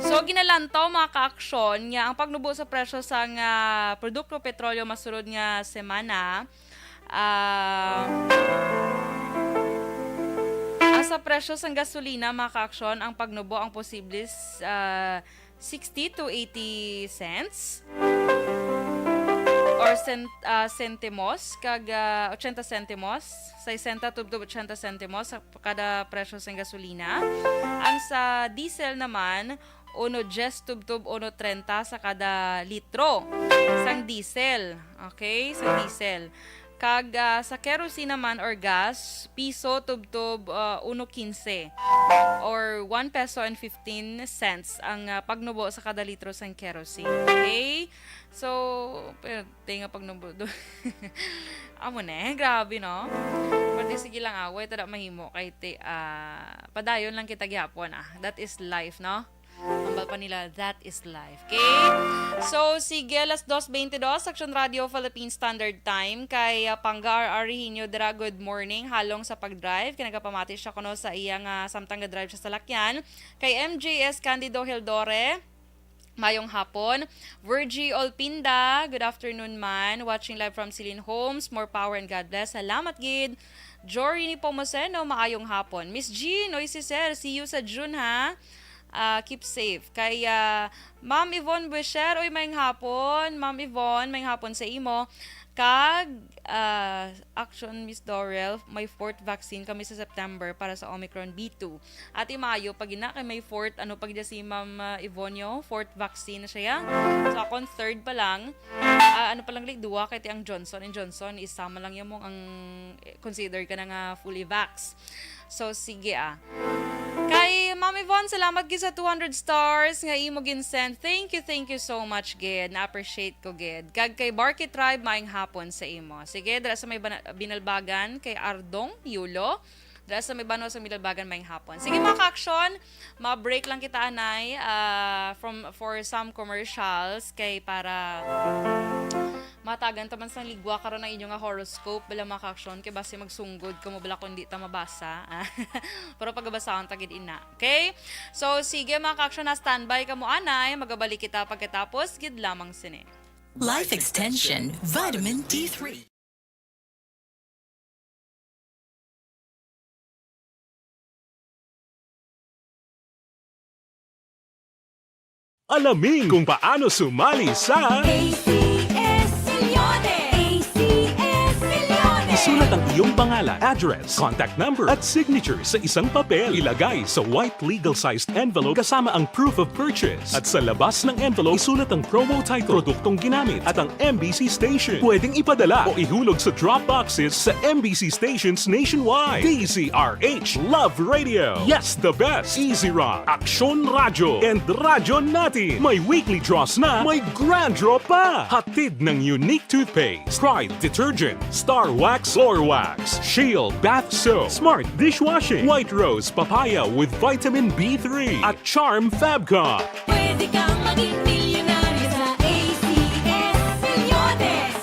So, ginalantaw, mga kaaksyon, nga ang pagnubo sa presyo sang, ah, produkto petrolyo masunod nga semana, ah, ah, sa presyo sang gasolina, mga kaaksyon, ang pagnubo ang posible s-, ah, sixty to eighty cents or sen-, ah, sentimos kag, ah, ochenta sentimos, sesenta tubtob ochenta sentimos sa kada presyo sang gasolina. Ang sa diesel naman, uno dies tubtob uno trenta sa kada litro sang diesel. Okay? Sa diesel. Kag, ah, sa kerosene naman or gas, piso tubtob, ah, uno quince or one peso and fifteen cents ang, ah, pagnubo sa kada litro sang kerosene. Okay? So, pwerte nga pagnubo do. Amo na, eh, grabe, no? Pero di, sige lang, ah, wait, tada mahimo kay ti, ah, padayon lang kita gihapon, ah. That is life, no? Ambal pa nila, that is life. Okay? So, sige, alas dos bentidós, Aksyon Radio Philippine Standard Time. Kay, ah, Pangga R R Rehiño dira, good morning. Halong sa pag-drive. Kay nagapamati siya kuno sa iya nga samtang ga-drive sa salakyan. Kay M J S Candido Hildore, mayong hapon. Virgie Olpinda, good afternoon man. Watching live from Celine Homes. More power and God bless. Salamat gid. Jory ni Pomoseno, maayong hapon. Miss Jean, oy si Sir, see you sa June, ha? Ah, keep safe. Kay, ah, Ma'am Yvonne Buesher, oy, maayong hapon. Ma'am Yvonne, maayong hapon sa imo. Kag, ah, action, Miss Dorel, may fourth vaccine kami sa September para sa Omicron B two. Ati maayo, pag ina kay may fourth, ano, pag si Ma'am, ah, Yvonne, yo, fourth vaccine na siya. So, akon third pa lang. Ah, ano pa lang, like, duwa kay ti ang Johnson and Johnson, isa man lang yung mong ang, eh, consider ka na nga fully vax. So, sige, ah. Kay Ma'am Yvonne, salamat gid sa two hundred stars nga imo ginsend. Thank you, thank you so much, gid. Na-appreciate ko, gid. Kag kay Barky Tribe, maayong hapon sa imo. Sige, dira sa may bana-, Binalbagan, kay Ardong Yulo. Dira sa may banwa sa Binalbagan, maayong hapon. Sige, mga ka-aksyon, ma-break lang kita, anay, ah, from, for some commercials, kay para matagan ta man sang ligwa karon ang inyo nga horoscope, bala, mga ka-aksyon, kay basi magsunggod kamo, bala, kung di ta mabasa. Pero pagabasahon ta gid ina. Okay? So, sige, mga ka-aksyon, na standby kamo, anay, magabalik kita pagkatapos gid lamang sini. Life Extension Vitamin D three. Alamin kung paano sumali sa A C S Milyones! A C S Milyones! Isulat ang iyong pangalan, address, contact number, at signature sa isang papel. Ilagay sa white legal-sized envelope kasama ang proof of purchase. At sa labas ng envelope, isulat ang promo title, produktong ginamit, at ang M B C station. Pwedeng ipadala o ihulog sa drop boxes sa M B C stations nationwide. D Z R H Love Radio. Yes, the best. Easy Rock, Aksyon Radyo, and Radyo Natin. May weekly draws na, may grand draw pa. Hatid ng Unique Toothpaste, Pride Detergent, Star Wax Floor Wax, Shield Bath Soap, Smart Dishwashing, White Rose Papaya with Vitamin B three, at Charm Fabcon. Pwede kang maging milyonaryo sa A C S Milyones.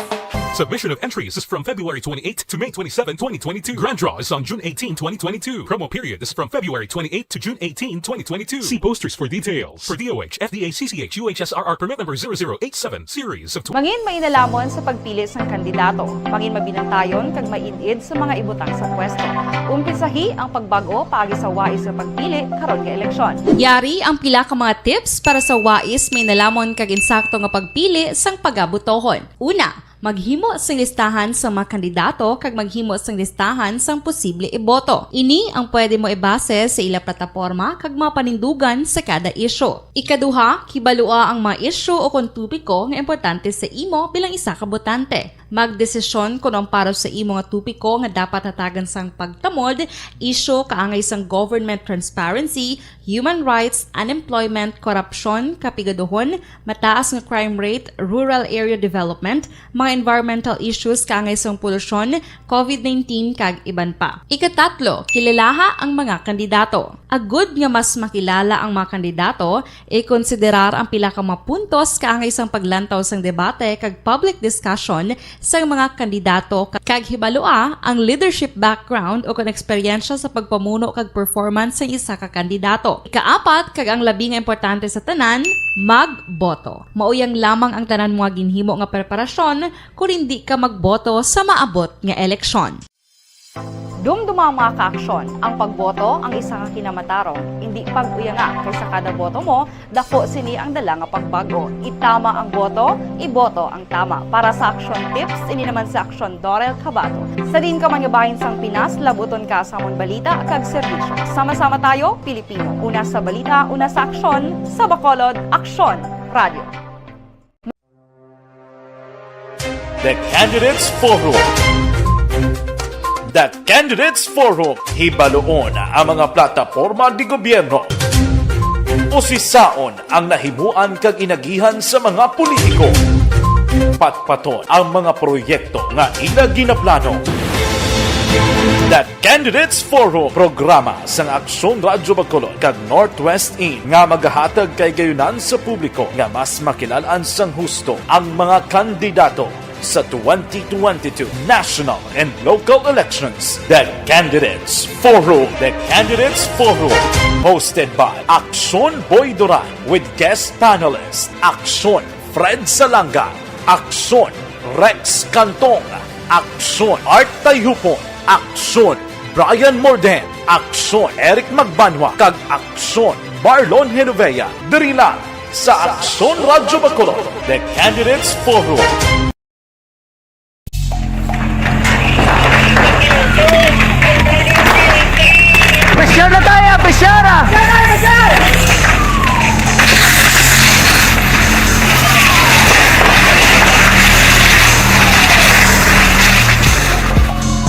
Submission of entries is from February twenty-eighth to May twenty-seven, twenty twenty-two. Grand draw is on June eighteenth, twenty twenty-two. Promo period is from February twenty-eighth to June eighteenth, twenty twenty-two. See posters for details. For D O H, F D A, C C H, U H S R R permit number zero zero eight seven, series of tw- Mangin mainalamon sa pagpili sang kandidato. Mangin mabinantayon kag maid-id sa mga ibutang sa pwesto. Umpisahi ang pagbag-o paagi sa wais nga pagpili karon nga eleksyon. Yari ang pila ka mga tips para sa wais mainalamon kag insakto nga pagpili sang pagabotohon. Una, maghimo sing listahan sang mga kandidato kag maghimo sing listahan sang posible iboto. Ini ang pwede mo ibase sa ila plataporma kag mga panindugan sa kada isyu. Ikaduha, kibalua ang mga isyu o kon topiko nga importante sa imo bilang isa ka botante. Magdesisyon kon ang para sa imo nga topiko nga dapat hatagan sang pagtamod, isyu kaangay sang government transparency, human rights, unemployment, korupsyon, kapigaduhon, mataas nga crime rate, rural area development, mga environmental issues kaangay sang polusyon, covid nineteen, kag iban pa. Ikatatlo, kilalaha ang mga kandidato. Agud nga mas makilala ang mga kandidato, ikonsiderar ang pila ka mga puntos kaangay sang paglantaw sang debate kag public discussion sang mga kandidato ka-, kag hibalua ang leadership background o kon eksperyensya sa pagpamuno kag performance sang isa ka kandidato. Ikaapat, kag ang labi nga importante sa tanan, magboto. Mauyang lamang ang tanan mo nga ginhimo nga preparasyon kon indi ka magboto sa maabot nga eleksyon. Dumduma, mga kaaksyon, ang pagboto ang isa ka kinamatarong. Indi pag-uyanga, kay sa kada boto mo, dako sini ang dala nga pagbag-o. Itama ang boto, iboto ang tama. Para sa Aksyon Tips, ini naman si Aksyon Dorel Cabato. Sa diin ka man nga bahin sang Pinas, labuton ka sa amon balita kag serbisyo. Sama-sama tayo, Pilipino. Una sa balita, una sa aksyon, sa Bacolod, Aksyon Radio. The Candidates Forum. The Candidates Forum, hibaluon ang mga plataporma de gobyerno. Usisaon ang nahimuan kag inagihan sa mga politiko. Patpaton ang mga proyekto nga ila ginaplano. The Candidates Forum, programa sang Aksyon Radyo Bacolod kag Northwest In nga magahatag kay gayunan sa publiko nga mas makilal-an sang husto ang mga kandidato sa twenty twenty-two national and local elections. The Candidates Forum. The Candidates Forum, hosted by Aksyon Boy Duran with guest panelist Aksyon Fred Salanga, Aksyon Rex Cantong, Aksyon Art Tayhupon, Aksyon Brian Morden, Aksyon Eric Magbanwa, kag Aksyon Marlon Genovea. Diri lang sa Aksyon Radyo Bacolod, The Candidates Forum. Pressure na tayo, pressure na!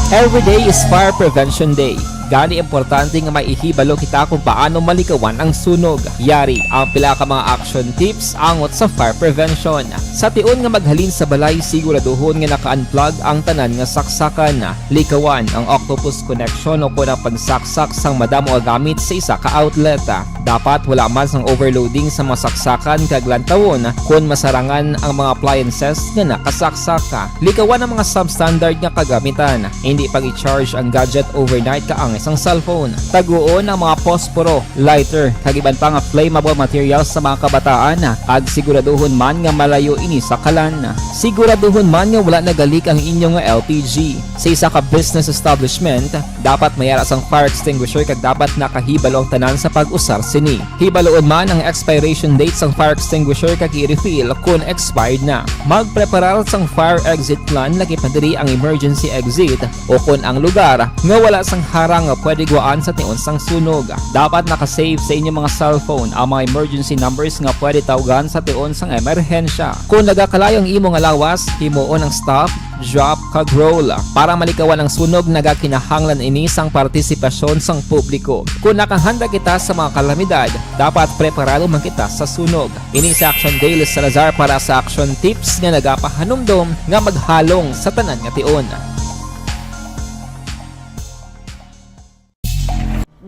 Every day is Fire Prevention Day. Gani, importante nga may ihibalo kita kung paano malikawan ang sunog. Yari ang pila ka mga action tips angot sa fire prevention. Sa tion nga maghalin sa balay, siguraduhon nga naka-unplug ang tanan nga saksakan. Likawan ang octopus connection o kon ang pagsaksak sang madamo nga gamit sa isa ka outlet. Dapat wala man sang overloading sa mga saksakan kag lantawon kon masarangan ang mga appliances nga nakasaksak. Likawan ang mga substandard nga kagamitan. Indi pag-i-charge ang gadget overnight kaangay sang cellphone. Taguon ang mga posporo, lighter, kag iban pa nga flammable materials sa mga kabataan, kag siguraduhon man nga malayo ini sa kalan. Siguraduhon man nga wala nagalik ang inyo nga L P G. Sa isa ka business establishment, dapat may ara sang fire extinguisher kag dapat nakahibalo ang tanan sa pag-usar sini. Hibaluon man ang expiration date sang fire extinguisher kag i-refill kon expired na. Magpreparar sang fire exit plan, lakip na diri ang emergency exit o kon ang lugar nga wala sang harang nga pwede guwaan sa tion sang sunog. Dapat naka-save sa inyo mga cellphone ang mga emergency numbers nga pwede tawgan sa tion sang emerhensya. Kon nagakalayo ang imo nga lawas, himuon ang stop, drop, kag roll. Para malikawan ang sunog, nagakinahanglan ini sang partisipasyon sang publiko. Kon nakahanda kita sa mga kalamidad, dapat preparado man kita sa sunog. Ini si Action Daily Salazar para sa Action Tips nga nagapahanumdom nga maghalong sa tanan nga tion.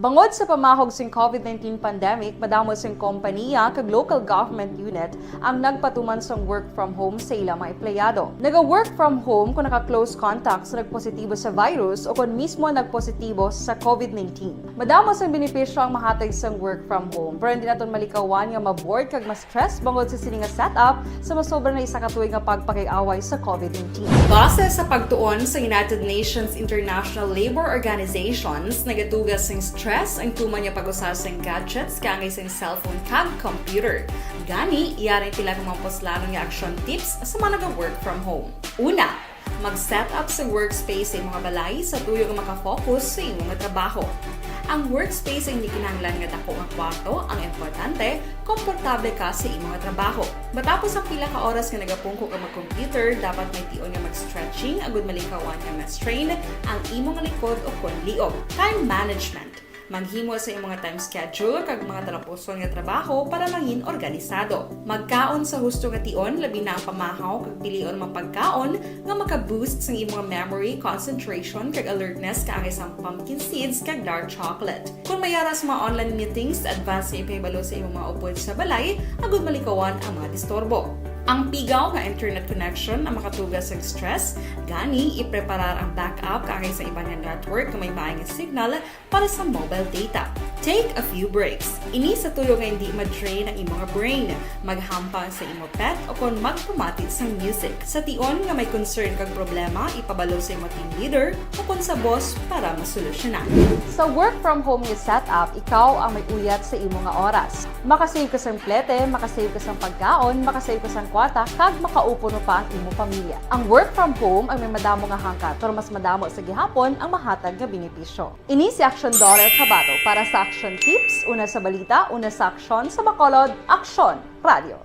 Bangod sa pamahog sing COVID nineteen pandemic, madamo sing kompaniya kag local government unit ang nagpatuman sang work from home sa ila mga empleyado. Naga-work from home kung naka-close contact sa nagpositibo sa virus o kon mismo nagpositibo sa COVID nineteen. Madamo sang benepisyo ang mahatag sang work from home, pero hindi naton malikawan nga ma-bored kag ma-stress bangod sa sini nga setup sa masobra na isa ka tuig nga pagpakig-away sa COVID nineteen. Base sa pagtuon sa United Nations International Labour Organizations, nagatuga sing stress ang tuman nga pag-usa sing gadgets kaangay sing cellphone kag computer. Gani, yari ang pila ka mga puslanon nga action tips sa mga naga-work from home. Una, mag-set up sa workspace sa imong balay sa tuyo nga makafocus sa imong trabaho. Ang workspace ay hindi kinahanglan nga dako nga kwarto ang importante, komportable ka sa imong trabaho. Matapos ang pila ka oras nga nagapungko ka mag-computer, dapat may tion nga mag-stretching agud malikawan nga ma-strain ang imong likod o kon liog. Time management. Maghimo sa imong time schedule kag mga talapuson nga trabaho para mangin organisado. Magkaon sa husto nga tion, labi na ang pamahaw kag pilion mga pagkaon nga maka-boost sang imong memory, concentration, kag alertness kaangay sang pumpkin seeds kag dark chocolate. Kung may ara sa mga online meetings, advance nga ipahibalo sa imong mga upod sa balay agud malikawan ang mga disturbo. Ang pigaw nga internet connection ang makatuga sa stress, gani ipreparar ang backup kaangay sa iban nga network nga may maayong signal para sa mobile data. Take a few breaks. Ini sa tuyo nga hindi ma-drain ang imong brain. Maghampang sa imo pet o kon magpamati sang music. Sa tion nga may concern kag problema, ipabalo sa imo team leader o kon sa boss para masolusyonan. Sa work from home nga setup, ikaw ang may uyat sa imo nga oras. Makasave ka sang plete, makasave ka sang pagkaon, makasave ka sang kwarta, kag makaupo pa ang imo pamilya. Ang work from home ang may madamo nga hangkat, pero mas madamo sa gihapon ang mahatag nga benepisyo. Ini si Action Daughter Kabato para sa Action Tips, una sa balita, una sa aksyon, sa Bacolod, Aksyon Radio.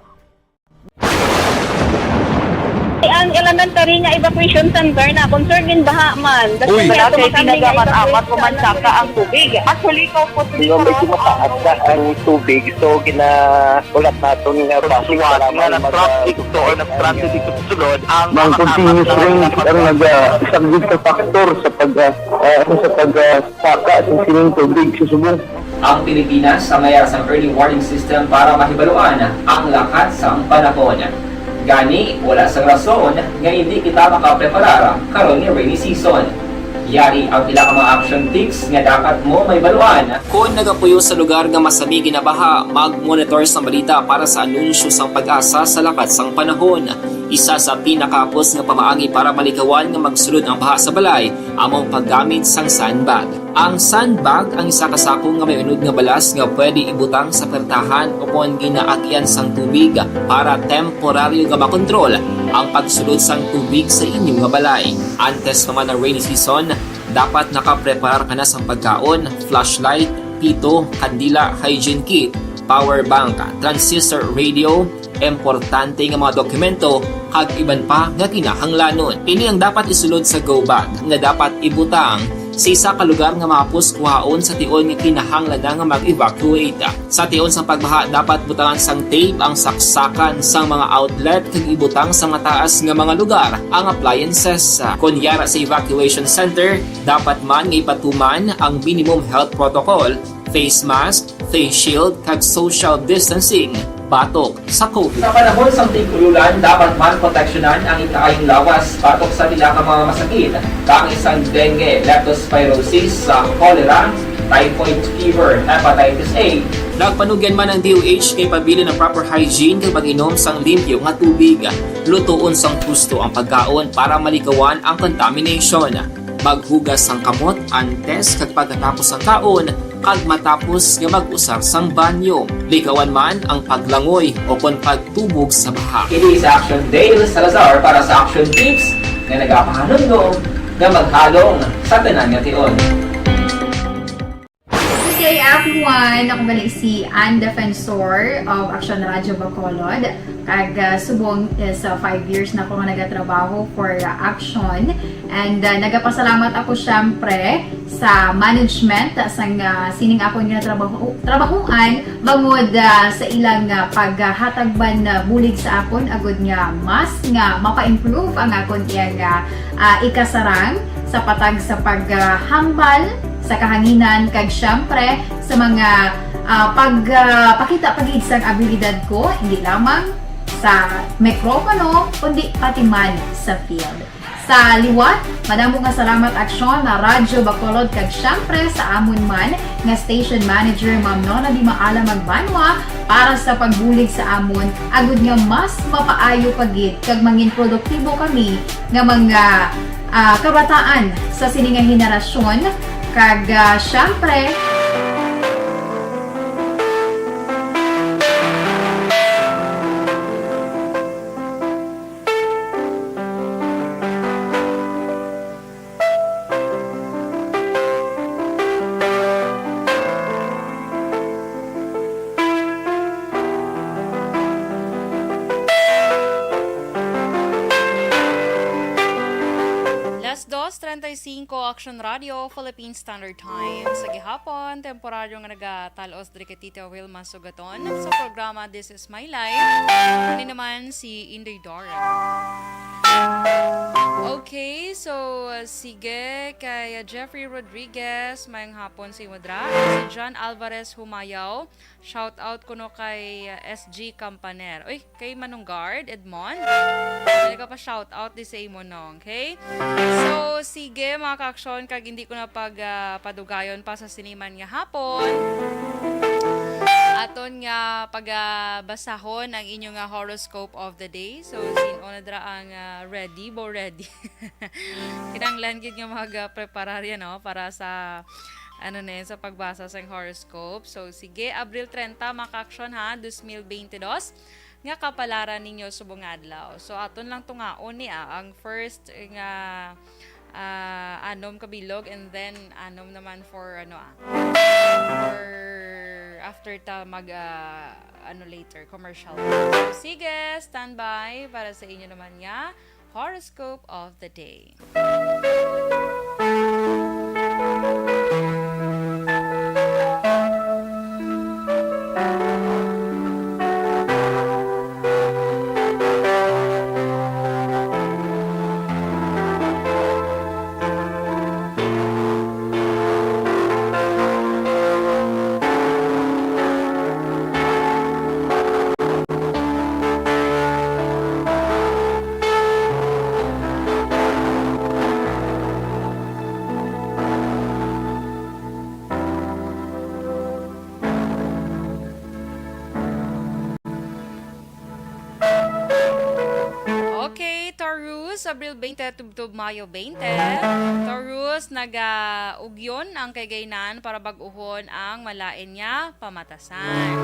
Ang elementary nga evacuation center na concern in baha man. Uy. Wala kay tinaga man amat o mansaka ang tubig. Actually, ikaw po, medyo mataas na ang tubig, so gina-, ulat naton nga basi nga nag-transit ito or nag-transit ito sa sulod ang mga continuous rain ang nag-, ah, isa gid sa factor sa pag, ah, ah, sa pag, ah, saka sa sining tubig sa subong. Ang Pilipinas ang may ara sang early warning system para mahibaluan ang lakat sang panahon. Gani, wala sang rason nga hindi kita makapreparar karon nga rainy season. Yari ang pila ka mga action tips nga dapat mo mahibaluan. Kon nagapuyo sa lugar nga masami ginabaha, mag-monitor sang balita para sa anunsyo sang PAGASA sa lakat sang panahon. Isa sa pinakahapos nga pamaagi para malikawan nga magsulod ang baha sa balay amo ang paggamit sang sandbag. Ang sandbag ang isa ka sako nga may unod nga balas nga pwede ibutang sa pertahan o kon ginaagian sang tubig para temporaryo nga makontrol ang pagsulod sang tubig sa inyo nga balay. Antes pa man ang rainy season, dapat nakapreparar ka na sang pagkaon, flashlight, pito, kandila, hygiene kit, power bank, transistor radio, importante nga mga dokumento, kag iban pa nga kinahanglanon. Ini ang dapat isulod sa go bag nga dapat ibutang sa isa ka lugar nga mahapos kuhaon sa tion nga kinahanglan na nga mag-evacuate. Sa tion sang pagbaha, dapat butangan sang tape ang saksakan sang mga outlet kag ibutang sa mataas nga mga lugar ang appliances. Kon yara sa evacuation center, dapat man nga ipatuman ang minimum health protocol, face mask, face shield, kag social distancing batok sa COVID. Sa panahon sang tig-ululan, dapat man proteksyonan ang ikaayong lawas batok sa pila ka mga masakit, kaangay sang dengue, leptospirosis, sa cholera, typhoid fever, hepatitis A. Nagpanugyan man ang D O H nga ipabilin ang proper hygiene kag pag-inom sang limpyo nga tubig. Lutoon sang husto ang pagkaon para malikawan ang contamination. Maghugas sang kamot antes kag pagkatapos sang kaon, kag matapos nga mag-usar sang banyo. Likawan man ang paglangoy o kon pagtubog sa baha. Ini si Action Dale Salazar para sa Action Tips nga nagapahanumdom nga maghalong sa tanan nga tion. Good day, everyone! Ako gali si Ann Defensor of Action Radio Bacolod. Kag, ah, subong is, ah, five years na ako nga nagatrabaho for, ah, Action. And, ah, nagapasalamat ako, syempre, sa management, ah, sang, ah, sining akon nga trabaho, trabahoan, bangod, ah, sa ilang, ah, paghatag man, ah, bulig sa akon, agud nga mas nga mapa-improve ang akon iyang, ah, ah, ikasarang. sa patag sa paghambal sa kahanginan, kag siyempre sa mga, ah, pag, ah, pakita pa gid sang abilidad ko, hindi lamang sa mikropono, kundi pati man sa field. Sa liwat, madamo nga salamat, Aksyon, na Radyo Bacolod, kag siyempre sa amon man nga station manager, Ma'am Nona Di Maala Magbanwa, para sa pagbulig sa amon, agud nga mas mapaayo pa gid kag mangin produktibo kami nga mga, ah, kabataan sa sini nga henerasyon. Kag, ah, siyempre, Las dos treinta y cinco, Action Radio, Philippine Standard Time. Sa gihapon, temporaryo nga nagatal-os diri kay Tita Wilma Sugaton sa programa This Is My Life. Ini naman si Inday Dora. Okay, so, uh, sige, kay, uh, Jeffrey Rodriguez, mayong hapon sa imo dra. Si John Alvarez Humayaw, shout out kuno kay, uh, S G Campaner. Uy, kay Manong Guard Edmond. May nagapa-shout out di sa imo, no? Okay? So, sige, mga ka-aksyon, kag hindi ko na pag, ah, padugayon pa sa siniman nga hapon. Aton nga pagabasahon ang inyo nga horoscope of the day. So, sin-o na dira ang, ah, ready? Bo ready. Kinahanglan gid nga mag, ah, preparar yan, no? Para sa, ano na yun, sa pagbasa sa horoscope. So, sige, Abril treinta, mga ka-aksyon, ha, dos mil bente dos, nga kapalaran ninyo subong nga adlaw. So, aton lang tungaon ni, ah, ang first nga, ah, anom ka bilog, and then anom naman for, ano, ah, for after ta mag, ah, ano, later, commercial. So, sige, standby para sa inyo naman nga horoscope of the day. Okay, Taurus, Abril bente tubtob Mayo bente. Taurus, nagaugyon ang kahigayonan para bag-uhon ang malain nga pamatasan.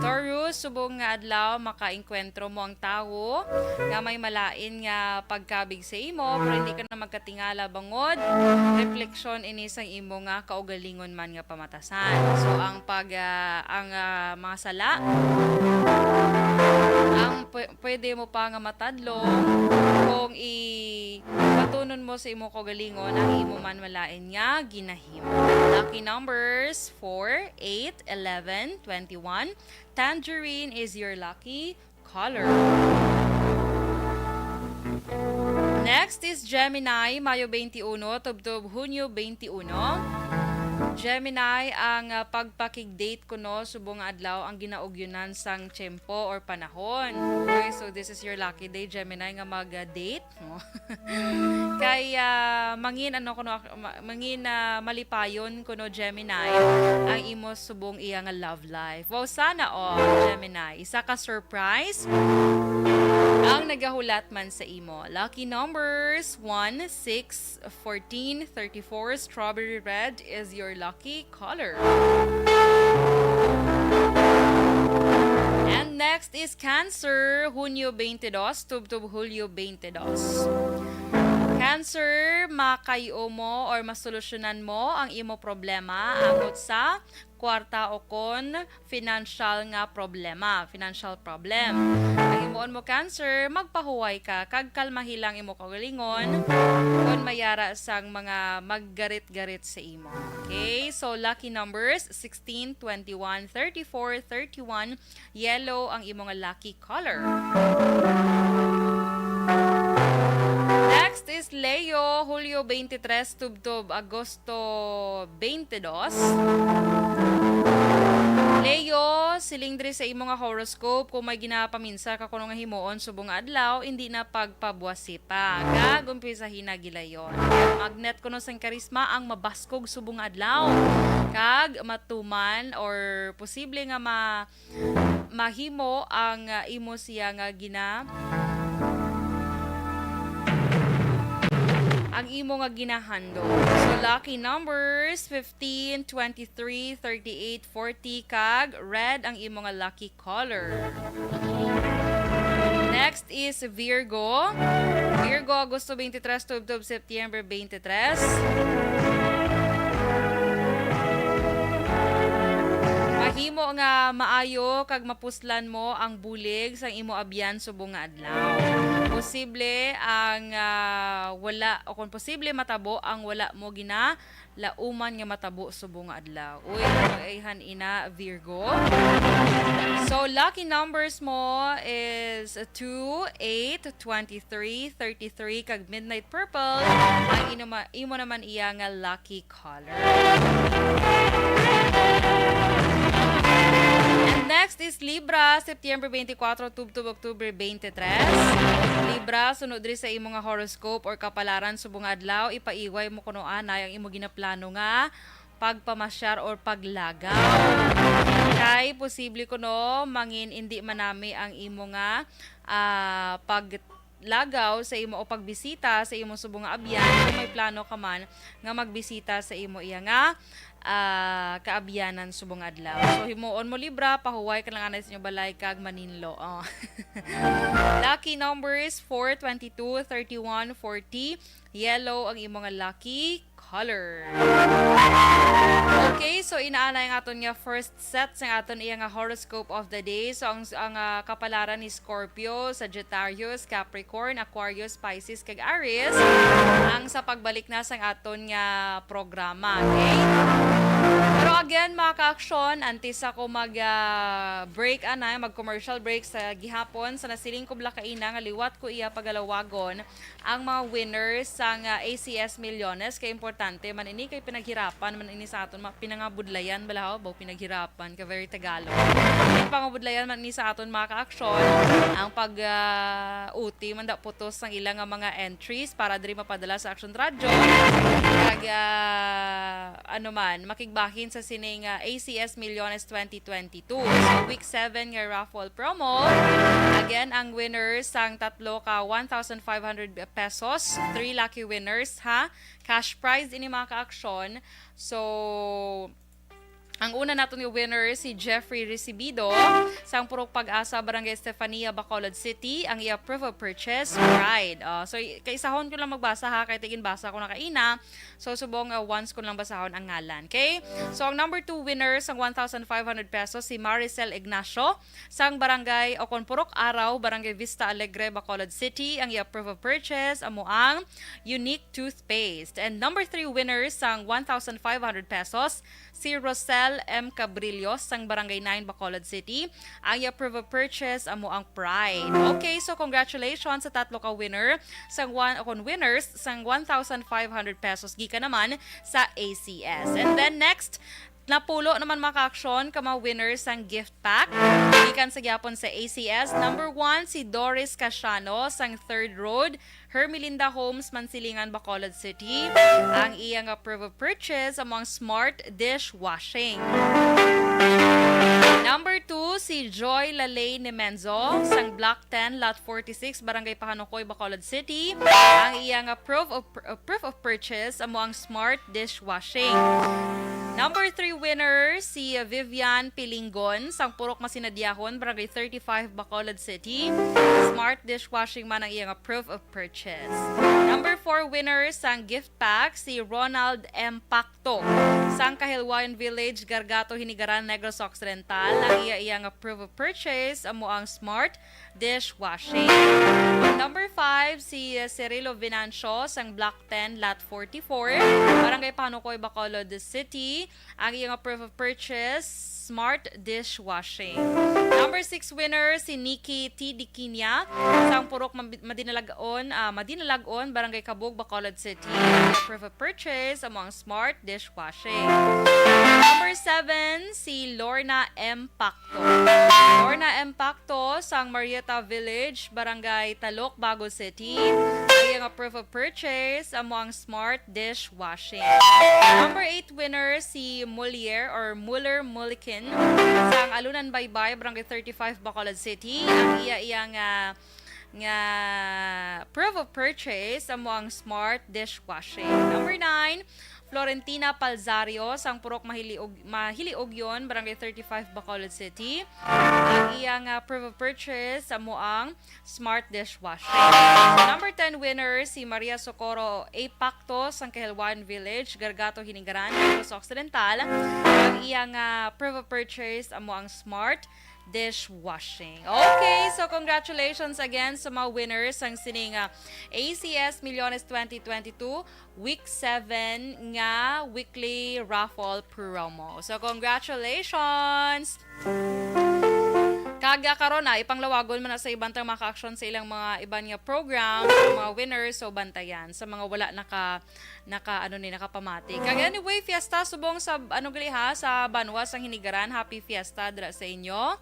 Taurus, subong nga adlaw makaengkwentro mo ang tawo nga may malain nga pagkabig sa imo, pero hindi ka na magkatingala bangod refleksyon ini sang imo nga kaugalingon man nga pamatasan. So, ang pag, ah, ang, ah, mga sala, ang pwe-, pwede mo pa nga matadlong kung i-, batunon mo sa imo kaugalingon ang imo man malain nga ginahimo. Lucky numbers, four, eight, eleven, twenty-one. Tangerine is your lucky color. Next is Gemini, Mayo twenty-one, tubtob Hunyo twenty-one. Gemini, ang, ah, pagpakig-date kuno subong nga adlaw ang ginaugyunan sang tiyempo or panahon. Okay, so this is your lucky day, Gemini, nga mag-date. Oh. Kay, ah, mangin ano kuno, ma-, mangin, ah, malipayon kuno, Gemini, ang imo subong iya nga love life. Wow, sana all, Gemini. Isa ka surprise ang nagahulat man sa imo. Lucky numbers, one, six, fourteen, thirty-four. Strawberry red is your lucky color. And next is Cancer, Hunyo twenty-two, tubtob Hulyo twenty-two. Cancer, makayo mo or masolusyonan mo ang imo problema angot sa kwarta o kon financial nga problema, financial problem. Ang himuon mo, Cancer, magpahuway ka kag kalmahi lang imo kaugalingon kon may ara sang mga maggarit-garit sa imo. Okay, so lucky numbers, sixteen, twenty-one, thirty-four, thirty-one. Yellow ang imo nga lucky color. Next is Leo, Hulyo twenty-three tubtob Agosto twenty-two. Leo, siling diri sa imo nga horoscope, kung may ginapaminsar ka kuno nga himuon subong nga adlaw, indi na pagpabuwasi pa. Kag umpisahi na gilayon. Magnet kuno sang karisma ang mabaskog subong nga adlaw. Kag matuman or posible nga ma mahimo ang, ah, imo siya nga gina-, ang imo nga ginahandom. So, lucky numbers, fifteen, twenty-three, thirty-eight, forty, kag red ang imo nga lucky color. Next is Virgo. Virgo, Agosto twenty-three tubtob September twenty-three. Mahimo nga maayo kag mapuslan mo ang bulig sang imo abyan subong nga adlaw. Posible ang, ah, wala, o kung posible, matabo ang wala mo ginalauman nga matabo subong nga adlaw. Uy, pag-ayhan ina, Virgo. So, lucky numbers mo is two, eight, twenty-three, thirty-three, kag midnight purple. Ang imo ma-, imo naman iya nga lucky color. And next is Libra, September twenty-four tubtob October twenty-three. Libra, sunod diri sa imo nga horoscope or kapalaran subong nga adlaw, ipaiway mo kuno anay ang imo ginaplano nga pagpamasyar or paglagaw. Kay posible kuno mangin indi manami ang imo nga, ah, pag lagaw sa imo o pagbisita sa imo subong nga abyan kung may plano ka man nga magbisita sa imo iya nga, ah, kaabyanan subong adlaw. So, himuon mo, Libra, pahuway ka lang anay sa inyo balay kag maninlo. Oh. Lucky numbers, four, twenty-two, thirty-one, forty. Yellow ang imo nga lucky color. Okay, so inaanay ang aton nga first set sa aton iya nga horoscope of the day. So ang, ang, ah, kapalaran ni Scorpio, Sagittarius, Capricorn, Aquarius, Pisces, kag Aries ang sa pagbalik na sang aton nga programa, okay? Pero again, mga ka-aksyon, antes ako mag, ah, break, anay, mag-commercial break sa gihapon, sa nasiling ko bala kaina nga liwat ko iya pagalawagon ang mga winners sang, ah, A C S Milyones. Kay importante man ini, kay pinaghirapan man ini sa aton, ma-, pinangabudlayan bala, ho, baw pinaghirapan ka, very Tagalog. Kay pangabudlayan man ini sa aton mga ka-aksyon ang pag, ah, uti man da putos sang ila nga mga entries para diri mapadala sa Aksyon Radyo. Kag, ah, ano man, makigbahin sa sining, ah, A C S Milyones twenty twenty-two. So, week seven nga raffle promo. Again, ang winners sang tatlo ka one thousand five hundred pesos, three lucky winners, ha? Cash prize ini, mga ka-aksyon. So, ang una naton nga winner si Jeffrey Recibido sang Purok Pag-asa, Barangay Estefania, Bacolod City, ang iya proof of purchase, Pride. Ah, so, i-, kaisahon ko lang magbasa, ha, kay tiginbasa ko na kaina. So, subong, ah, once ko lang basahon ang ngalan. Okay? So, ang number two winner sang one thousand five hundred pesos, si Maricel Ignacio, sang barangay, o kon Purok Araw, Barangay Vista Alegre, Bacolod City. Ang iya proof of purchase amo ang Unique Toothpaste. And number three winner sang one thousand five hundred pesos, si Rosel M Cabrillo sang Barangay nine, Bacolod City. Ang iya proof of purchase amo ang Pride. Okay, so congratulations sa tatlo ka winner sang one, o kon winners sang one thousand five hundred pesos gikan naman sa A C S. And then next, napulo naman, mga ka-aksyon, ka mga winners sang gift pack gikan sa gihapon sa A C S. Number one, si Doris Casiano sang Third Road, Hermelinda Homes, Mansilingan, Bacolod City. Ang iya nga proof of purchase amo ang smart dishwashing. Number two, si Joy Lalay Nemenzo sang Block ten, Lot forty-six, Barangay Pahanukoy, Bacolod City. Ang iya nga proof of, uh, proof of purchase amo ang smart dishwashing. Number three winner, si, uh, Vivian Pilingon sang Purok Masinadiahon, Barangay thirty-five, Bacolod City. Smart dishwashing man ang iya nga proof of purchase. Number four winner sang gift pack, si Ronald M Pacto sang Kahilwayon Village, Gargato, Hinigaran, Negros Occidental. Ang iya, iya nga proof of purchase amo ang smart dishwashing. Number five, si, uh, Cirilo Venancio sang Block ten, Lot forty-four, Barangay Panukoy, Bacolod City. Ang iyang proof of purchase, smart dishwashing. Number six winner, si Nikki T. Diquinia, sang Purok Mab-, Madinalag-on, ah, Madinalag-on, Barangay Cabug, Bacolod City. Ang iyang proof of purchase, amo ang smart dishwashing. Number seven, si Lorna M. Pacto. Lorna M. Pacto, sang Marieta Village, Barangay Talok, Bago City. Ang iyang proof of purchase, amo ang smart dishwashing. Number eight winner, si Molier or Muller Mulikin, sang Alunan Baybay, Barangay thirty-five, Bacolod City. Ang iya, iya nga, nga proof of purchase, amo ang smart dishwashing. Number nine, Florentina Palzario, sang Purok Mahiliog-, Mahiliogyon, Barangay thirty-five, Bacolod City. Ang iya nga proof of purchase, amo ang smart dishwashing. So, number ten winner, si Maria Socorro A. Pacto, sang Kahilwan Village, Gargato, Hinigaran, Negros Occidental. Ang iya nga proof of purchase, amo ang smart dishwashing. Okay, so congratulations again sa mga winners sang sining, ah, A C S Millones twenty twenty-two Week seven nga weekly raffle promo. So, congratulations! Kag, ah, karon, ah, ipanglawagon man na sa iban tang mga ka-aksyon sa ilang mga iban nga program, sa mga winners, so bantayan, sa mga wala naka, naka, ano ni, nakapamati. Kag anyway, fiesta subong sa, ano gali ha, sa Banwa sang Hinigaran, happy fiesta dira sa inyo.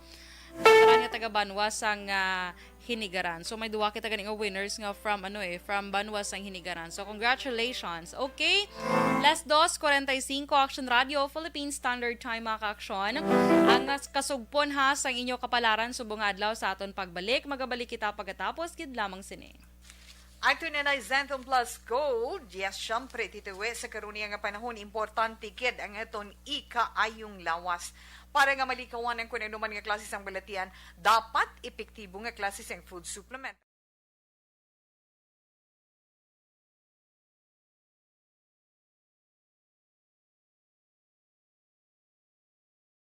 Sa tanan nga taga Banwa sang, ah, Hinigaran. So, may duwa kita gani nga winners nga from, ano eh, from Banwa sang Hinigaran. So, congratulations. Okay? Las dos cuarenta y cinco, Action Radio, Philippine Standard Time, mga ka-aksyon. Ang nas-, kasugpon ha sang inyo kapalaran subong nga adlaw sa aton pagbalik. Magabalik kita pagkatapos gid lamang sini. Ato na na Xanthone Plus Gold. Yes, syempre, titiwi sa karuniya nga panahon, importante gid ang aton ikaayong lawas. Para nga malikawan ang kun ano man nga klase sang balatian, dapat epektibo nga klase sang food supplement.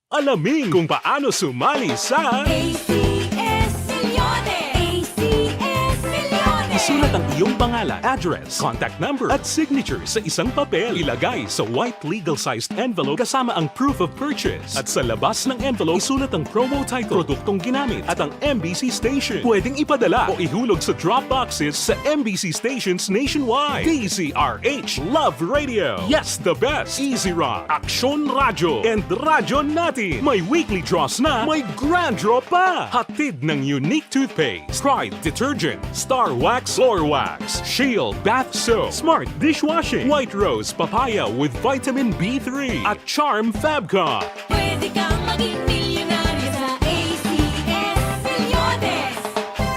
Alamin kung paano sumali sa A C S Millones. A C S Millones. Isulat ang iyong pangalan, address, contact number, at signature sa isang papel. Ilagay sa white legal-sized envelope kasama ang proof of purchase. At sa labas ng envelope, isulat ang promo title, produktong ginamit, at ang M B C station. Pwedeng ipadala o ihulog sa drop boxes sa M B C stations nationwide. D Z R H, Love Radio. Yes, the best. Easy Rock, Aksyon Radyo, and Radyo Natin. May weekly draws na, may grand draw pa. Hatid ng Unique Toothpaste, Pride Detergent, Star Wax Floor Wax, Shield Bath Soap, Smart Dishwashing, White Rose Papaya with Vitamin B three, at Charm Fabcon. Pwede kang maging milyonaryo sa A C S Millones.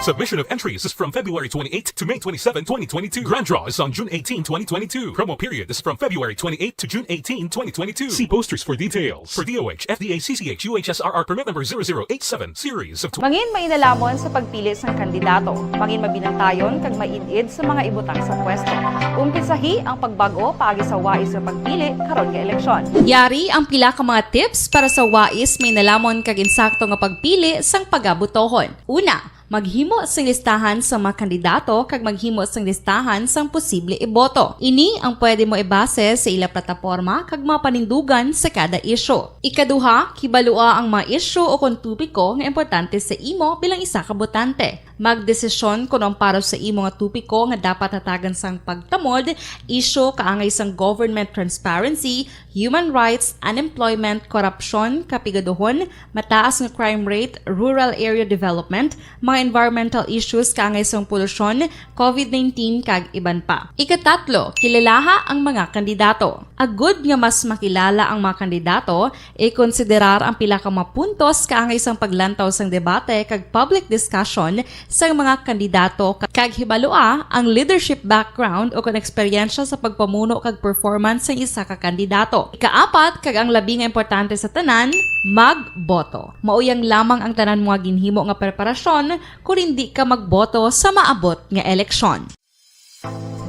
Submission of entries is from February twenty-eighth to May twenty-seven, twenty twenty-two. Grand draw is on June eighteen, twenty twenty-two. Promo period is from February twenty-eighth to June eighteen, twenty twenty-two. See posters for details. For D O H, F D A, C C H, U H S R R permit number zero zero eight seven, series of tw- Mangin mainalomon sa pagpili sang kandidato. Mangin mabinantayon kag maid-id sa mga ibutang sa pwesto. Umpisahi ang pagbag-o paagi sa wais nga pagpili karon nga eleksyon. Yari ang pila ka mga tips para sa wais, mainalomon kag insakto nga pagpili sang pagabotohon. Una, maghimo sing listahan sa mga kandidato kag maghimo sing listahan sang posible iboto. Ini ang pwede mo ibase sa ila plataporma kag mga panindugan sa kada isyu. Ikaduha, kibalua ang mga isyu o kon topiko nga importante sa imo bilang isa ka botante. Magdesisyon kon ang para sa imo nga topiko nga dapat hatagan sang pagtamod, isyu kaangay sang government transparency, human rights, unemployment, korupsyon, kapigaduhon, mataas nga crime rate, rural area development, mga environmental issues kaangay sang polusyon, covid nineteen, kag iban pa. Ikatatlo, kilalaha ang mga kandidato. Agud nga mas makilala ang mga kandidato, ikonsiderar ang pila ka mga puntos kaangay sang paglantaw sang debate kag public discussion sang mga kandidato, kag hibalua ang leadership background o kon eksperyensya sa pagpamuno kag performance sang isa ka kandidato. Ikaapat, kag ang labi nga importante sa tanan, magboto. Mauyang lamang ang tanan mo nga ginhimo nga preparasyon kon indi ka magboto sa maabot nga eleksyon.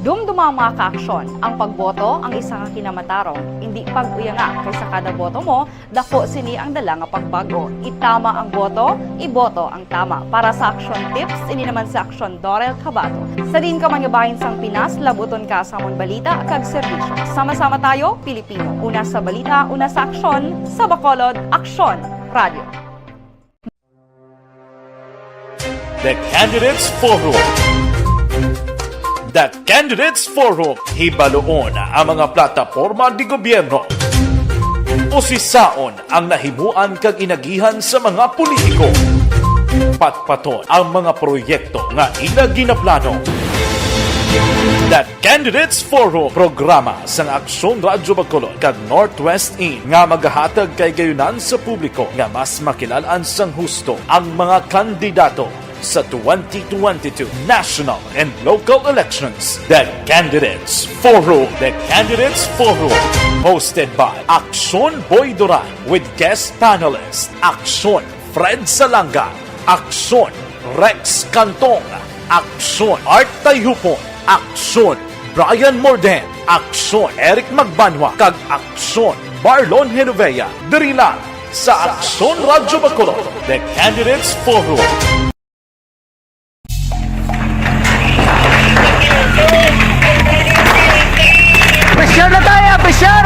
Dumduma, mga kaaksyon, ang pagboto ang isa ka kinamatarong. Indi pag-uyanga, kay sa kada boto mo, dako sini ang dala nga pagbago. Itama ang boto, iboto ang tama. Para sa Aksyon Tips, ini naman si Aksyon Dorel Cabato. Sa diin ka man nga bahin sang Pinas, labuton ka sa amon balita kag serbisyo. Sama-sama tayo, Pilipino. Una sa balita, una sa aksyon, sa Bacolod, Aksyon Radio. The Candidates Forum. The Candidates Forum, hibaluon ang mga plataporma de gobyerno. Usisaon ang nahimuan kag inagihan sa mga politiko. Patpaton ang mga proyekto nga ila ginaplano. The Candidates Forum, programa sang Aksyon Radyo Bacolod kag Northwest In nga magahatag kahigayonan sa publiko nga mas makilal-an sang husto ang mga kandidato sa twenty twenty-two national and local elections. The Candidates Forum. The Candidates Forum, hosted by Aksyon Boy Duran with guest panelist Aksyon Fred Salanga, Aksyon Rex Cantong, Aksyon Art Tayhupon, Aksyon Brian Morden, Aksyon Eric Magbanwa, kag Aksyon Marlon Genovea. Diri lang sa Aksyon Radyo Bacolod, The Candidates Forum. Pressure na tayo, pressure!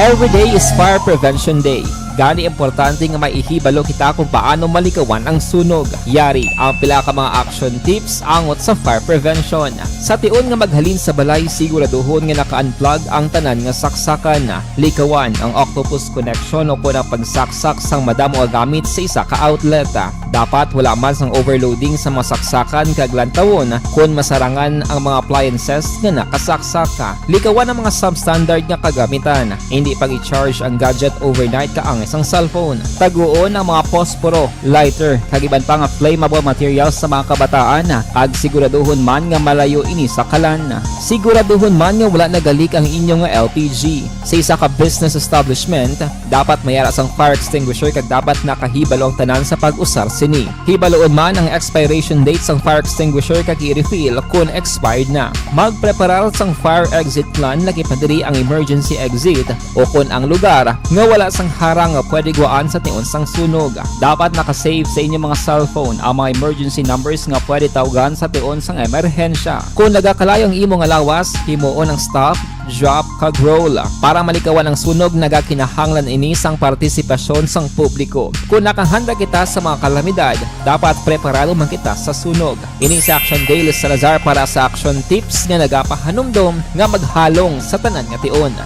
Every day is Fire Prevention Day. Gani, importante nga may ihibalo kita kung paano malikawan ang sunog. Yari ang pila ka mga action tips angot sa fire prevention. Sa tion nga maghalin sa balay, siguraduhon nga naka-unplug ang tanan nga saksakan. Likawan ang octopus connection o kon ang pagsaksak sang madamo nga gamit sa isa ka outlet. Dapat wala man sang overloading sa mga saksakan kag lantawon kon masarangan ang mga appliances nga nakasaksak. Likawan ang mga substandard nga kagamitan. Hindi pag-i-charge ang gadget overnight kaangay sang cellphone. Taguon ang mga posporo, lighter, kag iban pa nga flammable materials sa mga kabataan, kag siguraduhon man nga malayo ini sa kalan. Siguraduhon man nga wala nagalik ang inyo nga L P G. Sa isa ka business establishment, dapat may ara sang fire extinguisher kag dapat nakahibalo ang tanan sa pag-usar sini. Hibaluon man ang expiration date sang fire extinguisher kag i-refill kon expired na. Magpreparar sang fire exit plan, lakip na diri ang emergency exit o kon ang lugar nga wala sang harang nga pwede guwaan sa tion sang sunog. Dapat naka-save sa inyo mga cellphone ang mga emergency numbers nga pwede tawgan sa tion sang emerhensya. Kon nagakalayo ang imo nga lawas, himuon ang stop, drop, kag roll. Para malikawan ang sunog, nagakinahanglan ini sang partisipasyon sang publiko. Kon nakahanda kita sa mga kalamidad, dapat preparado man kita sa sunog. Ini si Action Dale Salazar para sa Action Tips nga nagapahanumdom nga maghalong sa tanan nga tion.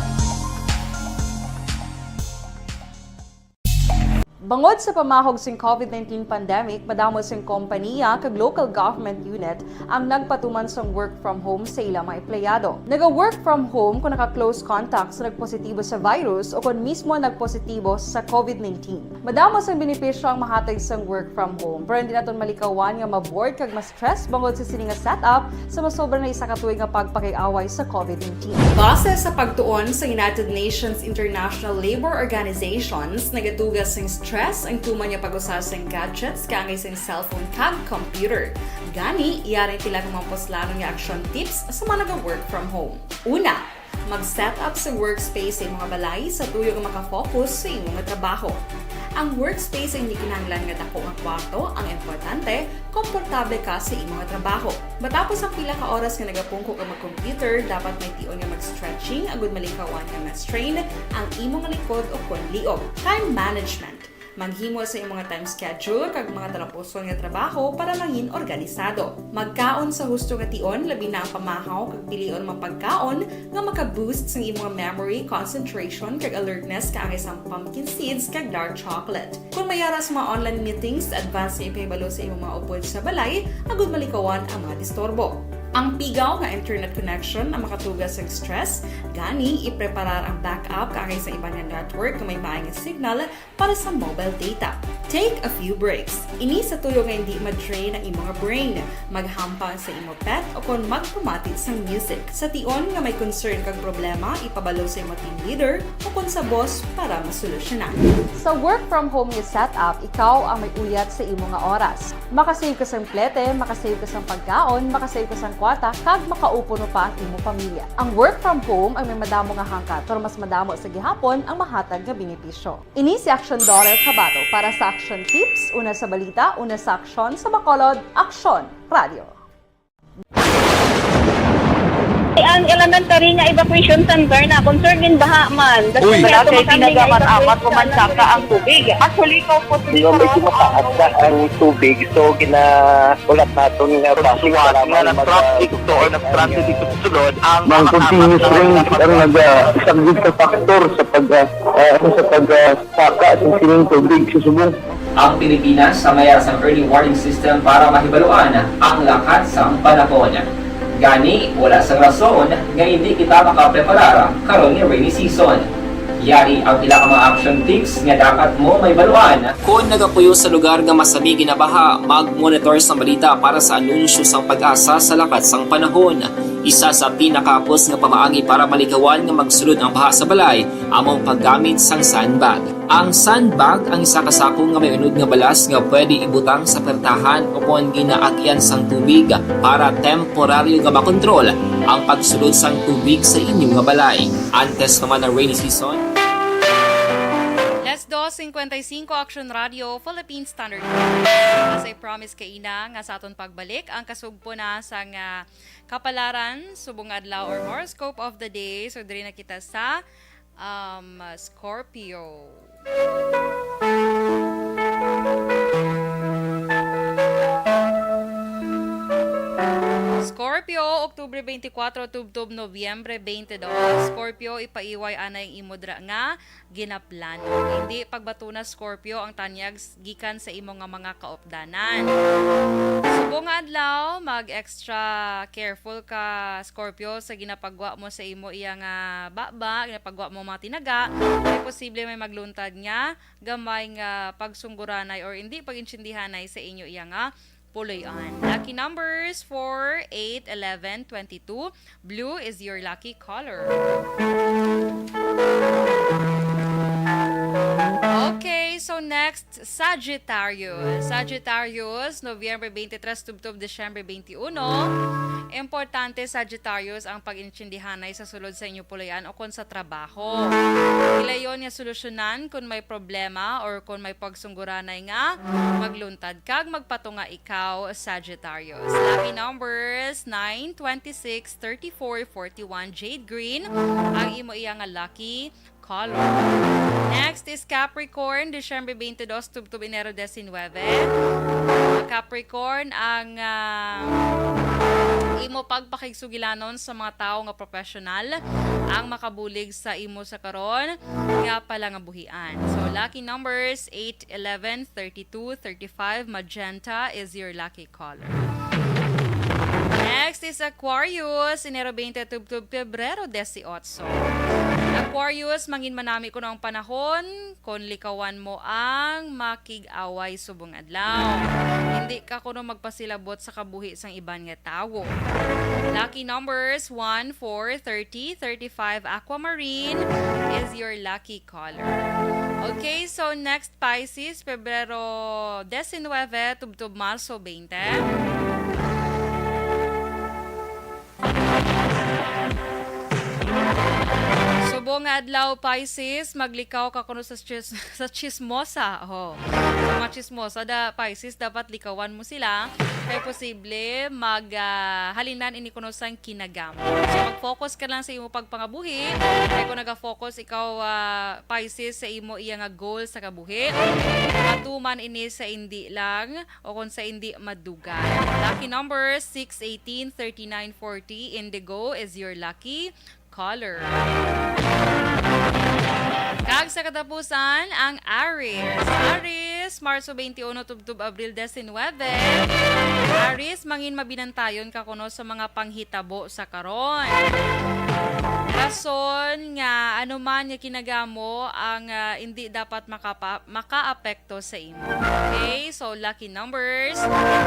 Bangod sa pamahog sing COVID nineteen pandemic, madamo sing kompaniya kag local government unit ang nagpatuman sang work from home sa ila mga empleyado. Naga-work from home kon naka-close contact sa nagpositibo sa virus o kon mismo nagpositibo sa COVID nineteen. Madamo sang benepisyo ang mahatag sang work from home, pero hindi naton malikawan nga ma-bored kag ma-stress bangod sa sini nga setup sa masobra na isa ka tuig nga pagpakiaway sa COVID nineteen. Base sa pagtuon sa United Nations International Labour Organizations, nagatuga sing stress ang tuman nga pag-usa sing gadgets kaangay sing cellphone kag computer. Gani, yari ang pila ka mga puslanon nga action tips sa mga naga-work from home. Una, mag-set up sa workspace sa imo nga balay sa tuyo nga makafocus sa imo nga trabaho. Ang workspace ay hindi kinahanglan nga dako nga kwarto, ang importante, komportable ka sa imo nga trabaho. Matapos ang pila ka oras nga nagapungko ka mag-computer, dapat may tion nga mag-stretching agud malikawan nga ma-strain ang imo nga likod o kon liog. Time management. Maghimo sa imo nga time schedule kag mga talapuson nga trabaho para mangin organisado. Magkaon sa husto nga tion, labi na ang pamahaw, kag pilion ang mga pagkaon nga maka-boost sang imo nga memory, concentration, kag alertness, kaangay sang pumpkin seeds kag dark chocolate. Kon may ara sa mga online meetings, advance nga ipahibalo sa imo mga upod sa balay agud malikawan ang mga disturbo. Ang pigaw nga internet connection ang makatuga sa stress, gani ipreparar ang backup kaangay sa iban nga network nga may maay nga signal para sa mobile data. Take a few breaks. Ini sa tuyo nga hindi ma-drain ang imo nga brain, maghampang sa imo pet, o kon magpamati sang music. Sa tion nga may concern kag problema, ipabalo sa imo team leader o kon sa boss para masolusyonan. Sa work from home nga setup, ikaw ang may uyat sa imo nga oras. Makasave ka sang plete, makasave ka sang pagkaon, makasave ka sang kwarta, kag makaupo no pa ang imo pamilya. Ang work from home ang may madamo nga hangkat, pero mas madamo sa gihapon ang mahatag nga benepisyo. Ini si Action Dollar Kabato para sa Action Tips, una sa balita, una sa aksyon, sa Bacolod, Aksyon Radio. Ang elementary nga evacuation center na concern in baha man. Uy! Wala kay ginagamat-amat o mansaka ang tubig. Actually, ikaw po, medyo mataas na ang tubig, so ginaulat naton nga basi nga nag-traffic to or nag-transit dito sa sulod ang mga continuous rain ang nag-, ah, isang big factor sa pag, ah, ah, sa pag, ah, saka sa sining tubig sa subong. Ang Pilipinas sa mayara sang early warning system para mahibaluan ang lakat sang panahon. Gani, wala sang rason nga hindi kita makapreparar karon nga rainy season. Yari ang pila ka mga action tips nga dapat mo mahibaluan. Kon nagapuyo sa lugar nga masami ginabaha, mag-monitor sang balita para sa anunsyo sang PAGASA sa lakat sang panahon. Isa sa pinakahapos nga pamaagi para malikawan nga magsulod ang baha sa balay amo ang paggamit sang sandbag. Ang sandbag ang isa ka sako nga may unod nga balas nga pwede ibutang sa pertahan o kon ginaagyan sang tubig para temporaryo nga makontrol ang pagsulod sang tubig sa inyo nga balay. Antes pa man ang rainy season. Las dos cincuenta y cinco, Action Radio, Philippine Standard Time. As I promise kaina nga sa aton pagbalik, ang kasugpo na sang, ah, kapalaran subong adlaw or horoscope of the day. So, diri na kita sa, um, Scorpio. Scorpio, Oktubre twenty-four tubtob Nobyembre twenty-two. Scorpio, ipaiway anay ang imo dira nga ginaplano. Hindi pagbatuna, Scorpio, ang tanyag s-, gikan sa imo nga mga kaupdanan. Subong nga adlaw, mag-extra careful ka, Scorpio, sa ginapagwa mo sa imo iya nga baba, ginapagwa mo mga tinaga. May posible may magluntad nga gamay nga pagsungguranay or hindi pag-intindihanay sa inyo iya nga puloy-an. Lucky numbers, four, eight, eleven, twenty-two. Blue is your lucky color. Okay, so next, Sagittarius. Sagittarius, Nobyembre twenty-three tubtob Disyembre twenty-one. Importante, Sagittarius, ang pag-intindihanay sa sulod sa inyo puloy-an o kon sa trabaho. Hilayon nga solusyonan kon may problema or kon may pagsungguranay nga magluntad kag magpatunga ikaw, Sagittarius. Lucky numbers, nine, twenty-six, thirty-four, forty-one, jade green ang imo iya nga lucky color. Next is Capricorn, Disyembre twenty-two tubtob Enero diecinuebe. Capricorn, ang, ah, imo pagpakigsugilanon sa mga tawo nga professional ang makabulig sa imo sa karon nga palangabuhian. So, lucky numbers, eight, eleven, thirty-two, thirty-five, magenta is your lucky color. Next is Aquarius, Enero twenty tubtob Pebrero dieciocho. Aquarius, mangin manami kuno ang panahon kon likawan mo ang makig-away subong adlaw. Hindi ka kuno magpasilabot sa kabuhi sang iban nga tawo. Lucky numbers, one, four, thirty, thirty-five, aquamarine is your lucky color. Okay, so next, Pisces, Pebrero diecinuebe tubtob Marso twenty. Subong nga adlaw, Pisces, maglikaw ka kuno sa chis-, sa chismosa. Oh. Sa mga chismosa, da, Pisces, dapat likawan mo sila. Kay posible mag, ah, halinan ini kuno sang kinagam. So, mag-focus ka lang sa imo pagpangabuhi. Kay kung naga-focus ikaw, ah, Pisces, sa imo iya nga goal sa kabuhi, matuman ini sa indi lang o kung sa indi madugay. Lucky numbers, six, eighteen, thirty-nine, forty. Indigo is your lucky color. Kag sa katapusan, ang Aries. Aries, Marso twenty-one, tubtob Abril diecinuebe. Aries, mangin mabinantayon ka kuno sa mga panghitabo sa karon. Rason nga ano man nga kinagamo ang, ah, hindi dapat makapa-, makaapekto sa imo. Okay? So, lucky numbers,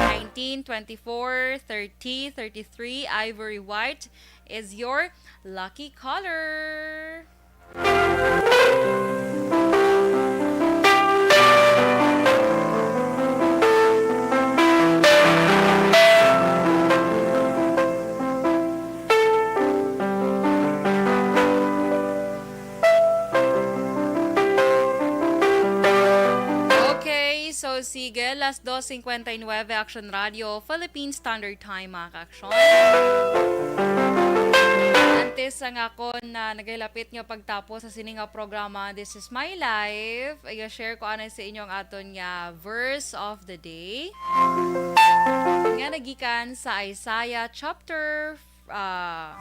nineteen, twenty-four, thirty, thirty-three, ivory white is your lucky color. Okay, so sige, las dos cincuenta y nueve, Action Radio, Philippine Standard Time, mga ka-action. Antes ang akon na nagahilapit nga pagtapos sa sini nga programa, This is My Life, i-share ko anay sa inyo ang aton nga verse of the day nga nagikan sa Isaiah chapter, ah,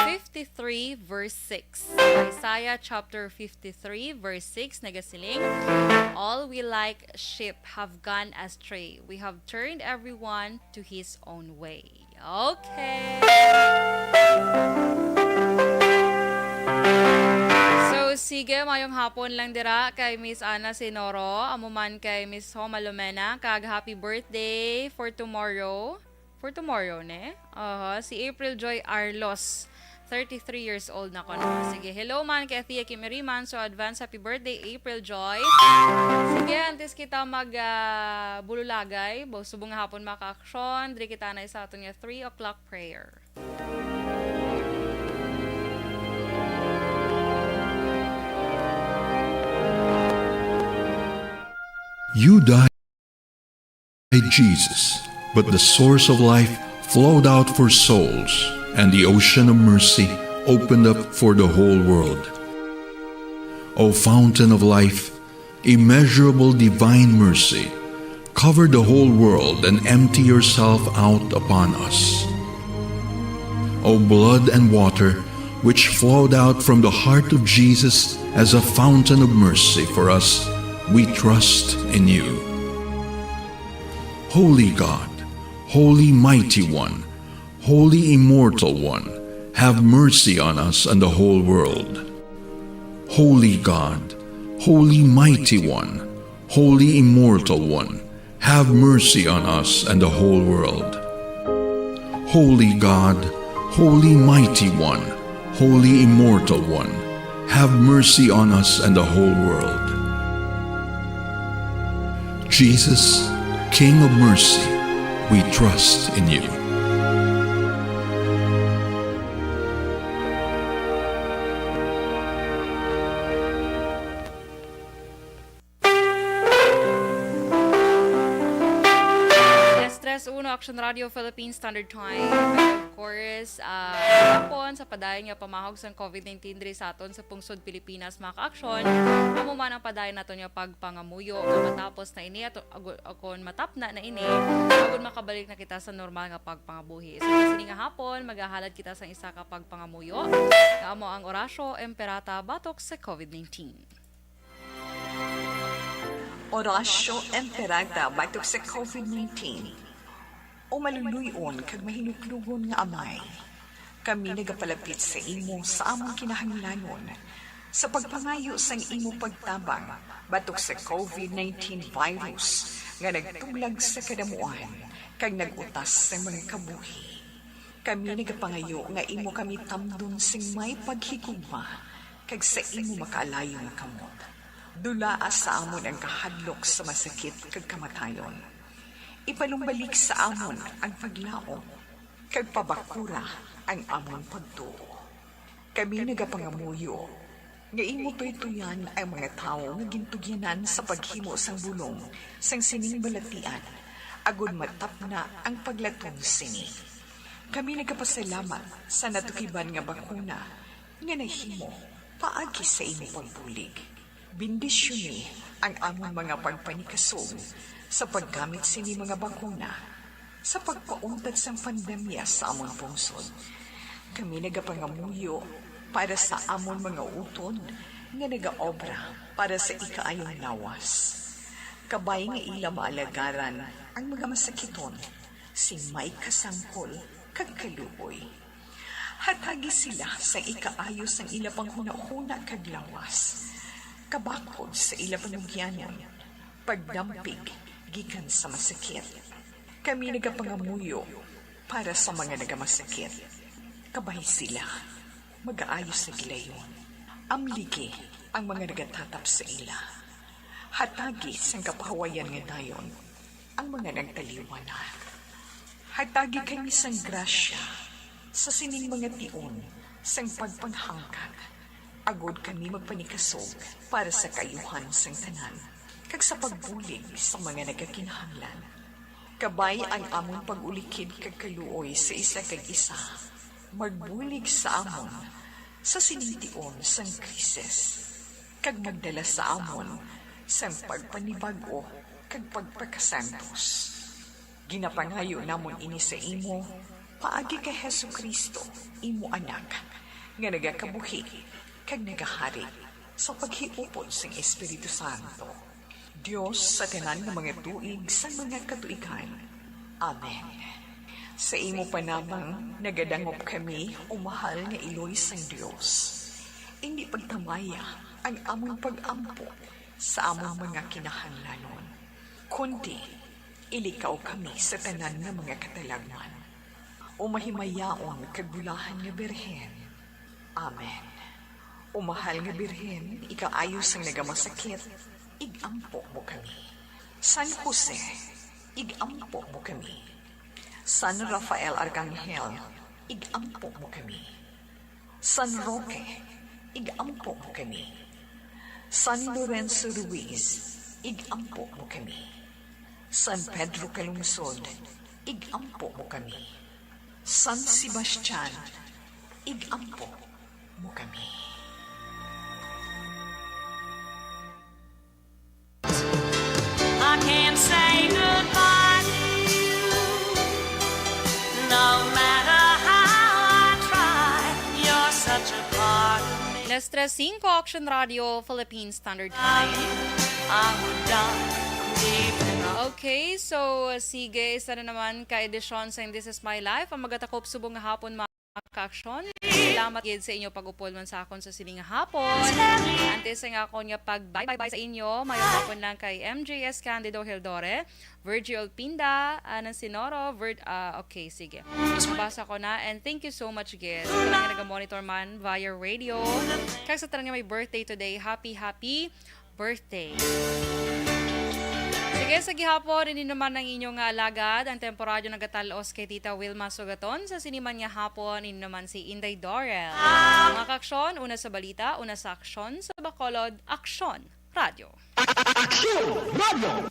fifty-three, verse six. Isaiah chapter fifty-three, verse six, nagasiling, "All we like sheep have gone astray. We have turned everyone to his own way." Okay. So, sige, mayong hapon lang dira kay Miss Ana Sinoro, amo man kay Miss Homa Lumena, kag happy birthday for tomorrow. For tomorrow, ne? Aha, si April Joy Arlos, thirty-three years old na ko, no? Sige, hello man kay Thea Kimiriman. So, advance happy birthday, April Joy. Sige, antes kita mag, ah, bululagay, bo-, subong nga hapon, mga ka-action, diri kita na sa aton nga three o'clock prayer. You died, Jesus, but the source of life flowed out for souls, and the ocean of mercy opened up for the whole world. O fountain of life, immeasurable divine mercy, cover the whole world and empty yourself out upon us. O blood and water, which flowed out from the heart of Jesus as a fountain of mercy for us, we trust in you. Holy God, Holy Mighty One, Holy Immortal One, have mercy on us and the whole world. Holy God, Holy Mighty One, Holy Immortal One, have mercy on us and the whole world. Holy God, Holy Mighty One, Holy Immortal One, have mercy on us and the whole world. Jesus, King of mercy, we trust in you. Alas tres uno, Action Radio Philippine Standard Time. And of course, ah, hapon sa padayon nga pamahog sang COVID nineteen diri sa aton sa pungsod Pilipinas, mga ka-action. Amo man ang padayon naton nga pagpangamuyo nga matapos na ini at ago-, akon matapna na ini, agud makabalik na kita sa normal nga pagpangabuhi. So, sa sini nga hapon, magahalad kita sang isa ka pagpangamuyo nga amo ang Oratio Imperata batok sa COVID nineteen. Oratio Imperata batok sa COVID nineteen. O maluloy-on kag mahinuklogon nga Amay, kami nagapalapit sa imo sa among kinahanglanon sa pagpangayo sang imo pagtabang batok sa COVID nineteen virus nga nagtublag sa kadamuan kag nag-utas sa mga kabuhi. Kami nagapangayo nga imo kami tamdon sing may paghigugma kag sa imo makaalayo nga kamot. Dulaa sa amon ang kahadlok sa masakit kag kamatayon. Ipanumbalik sa amon ang paglaom, kag pabakura ang amon pagtuo. Kami nagapangamuyo nga imo tuytoyan ang mga tawo nga gintugyanan sa paghimo sang bulong sang sining balatian, agod matapna ang paglaton sini. Kami nagapasalamat sa natukiban nga bakuna nga nahimo paagi sa imo pagbulig. Bendisyoni ang amon mga pagpanikasog sa paggamit sini mga bakuna sa pagpauntat sang pandemya sa amon pungsod. Kami nagapangamuyo para sa amon mga utod nga nagaobra para sa ikaayong lawas. Kabay nga ila maalagaran ang mga masakiton, sing may kasangkol kag kaluoy. Hatagi sila sang ikaayo sang ila panghunahuna kag lawas, kabakod sa ila panugyanon, pagdampig gikan sa masakit. Kami nagapangamuyo para sa mga nagamasakit. Kabay sila, magaayo sa gilayon. Amligi ang mga nagatatap sa ila. Hatagi sang kapahuwayan nga dayon ang mga nagtaliwan na. Hatagi kami sang grasya sa sining mga tion sang pagpanghangkat, agod kami magpanikasog para sa kaayuhan sang tanan, kag sa pagbulig sa mga nagakinahanglan. Kabay ang amon pag-ulikid kag kaluoy sa isa kag isa, magbulig sa amon sa sining tion sang krisis, kag magdala sa amon sang pagpanibag-o kag pagpakasantos. Ginapangayo namon ini sa imo paagi kay Jesu-Cristo, imo Anak, nga nagakabuhi kag nagahari sa paghiupod sang Espiritu Santo, Dios sa tanan nga mga tuig sang mga katuigan. Amen. Sa imo panabang nagadangop kami, o mahal nga Iloy sang Dios. Indi pagtamaya ang amon pag-ampo sa amon mga kinahanglanon, kundi ilikaw kami sa tanan nga mga katalagman, o mahimayaon kag bulahan nga Birhen. Amen. O mahal nga Birhen, ikaayo sang nagamasakit, ig-ampo mo kami. San Jose, ig-ampo mo kami. San Rafael Arcangel, ig-ampo mo kami. San Roque, ig-ampo mo kami. San Lorenzo Ruiz, ig-ampo mo kami. San Pedro Calungsod, ig-ampo mo kami. San Sebastian, ig-ampo mo kami. I can't say goodbye to you. No matter how I try, you're such a part of me. Alas tres singko, Action Radio, Philippine Standard Time. I would die even though. Okay, so, sige, isa na naman ka edisyon sa This Is My Life, ang magatakop subong nga hapon, mga ka-aksyon. Salamat gid sa inyo pag-upol man sa akon sa sini nga hapon. Antes sa nga akon nga pag-bye-bye sa inyo, mayong hapon lang kay M J S Candido Hildore, Virgil Pinda, Anan Sinoro, Vir-, ah, okay, sige. Basa ko na, and thank you so much gid sa tanan nga naga-monitor man via radio. Kag sa tanan nga may birthday today, happy, happy birthday. Sige, sa gihapon, ini naman ang inyong nga alagad, ang temporadyo nagatal-os kay Tita Wilma Sugaton. Sa siniman nga hapon, ini naman si Inday Dorel. Mga ka-aksyon, una sa balita, una sa aksyon, sa Bacolod, Aksyon Radio. Aksyon Radio!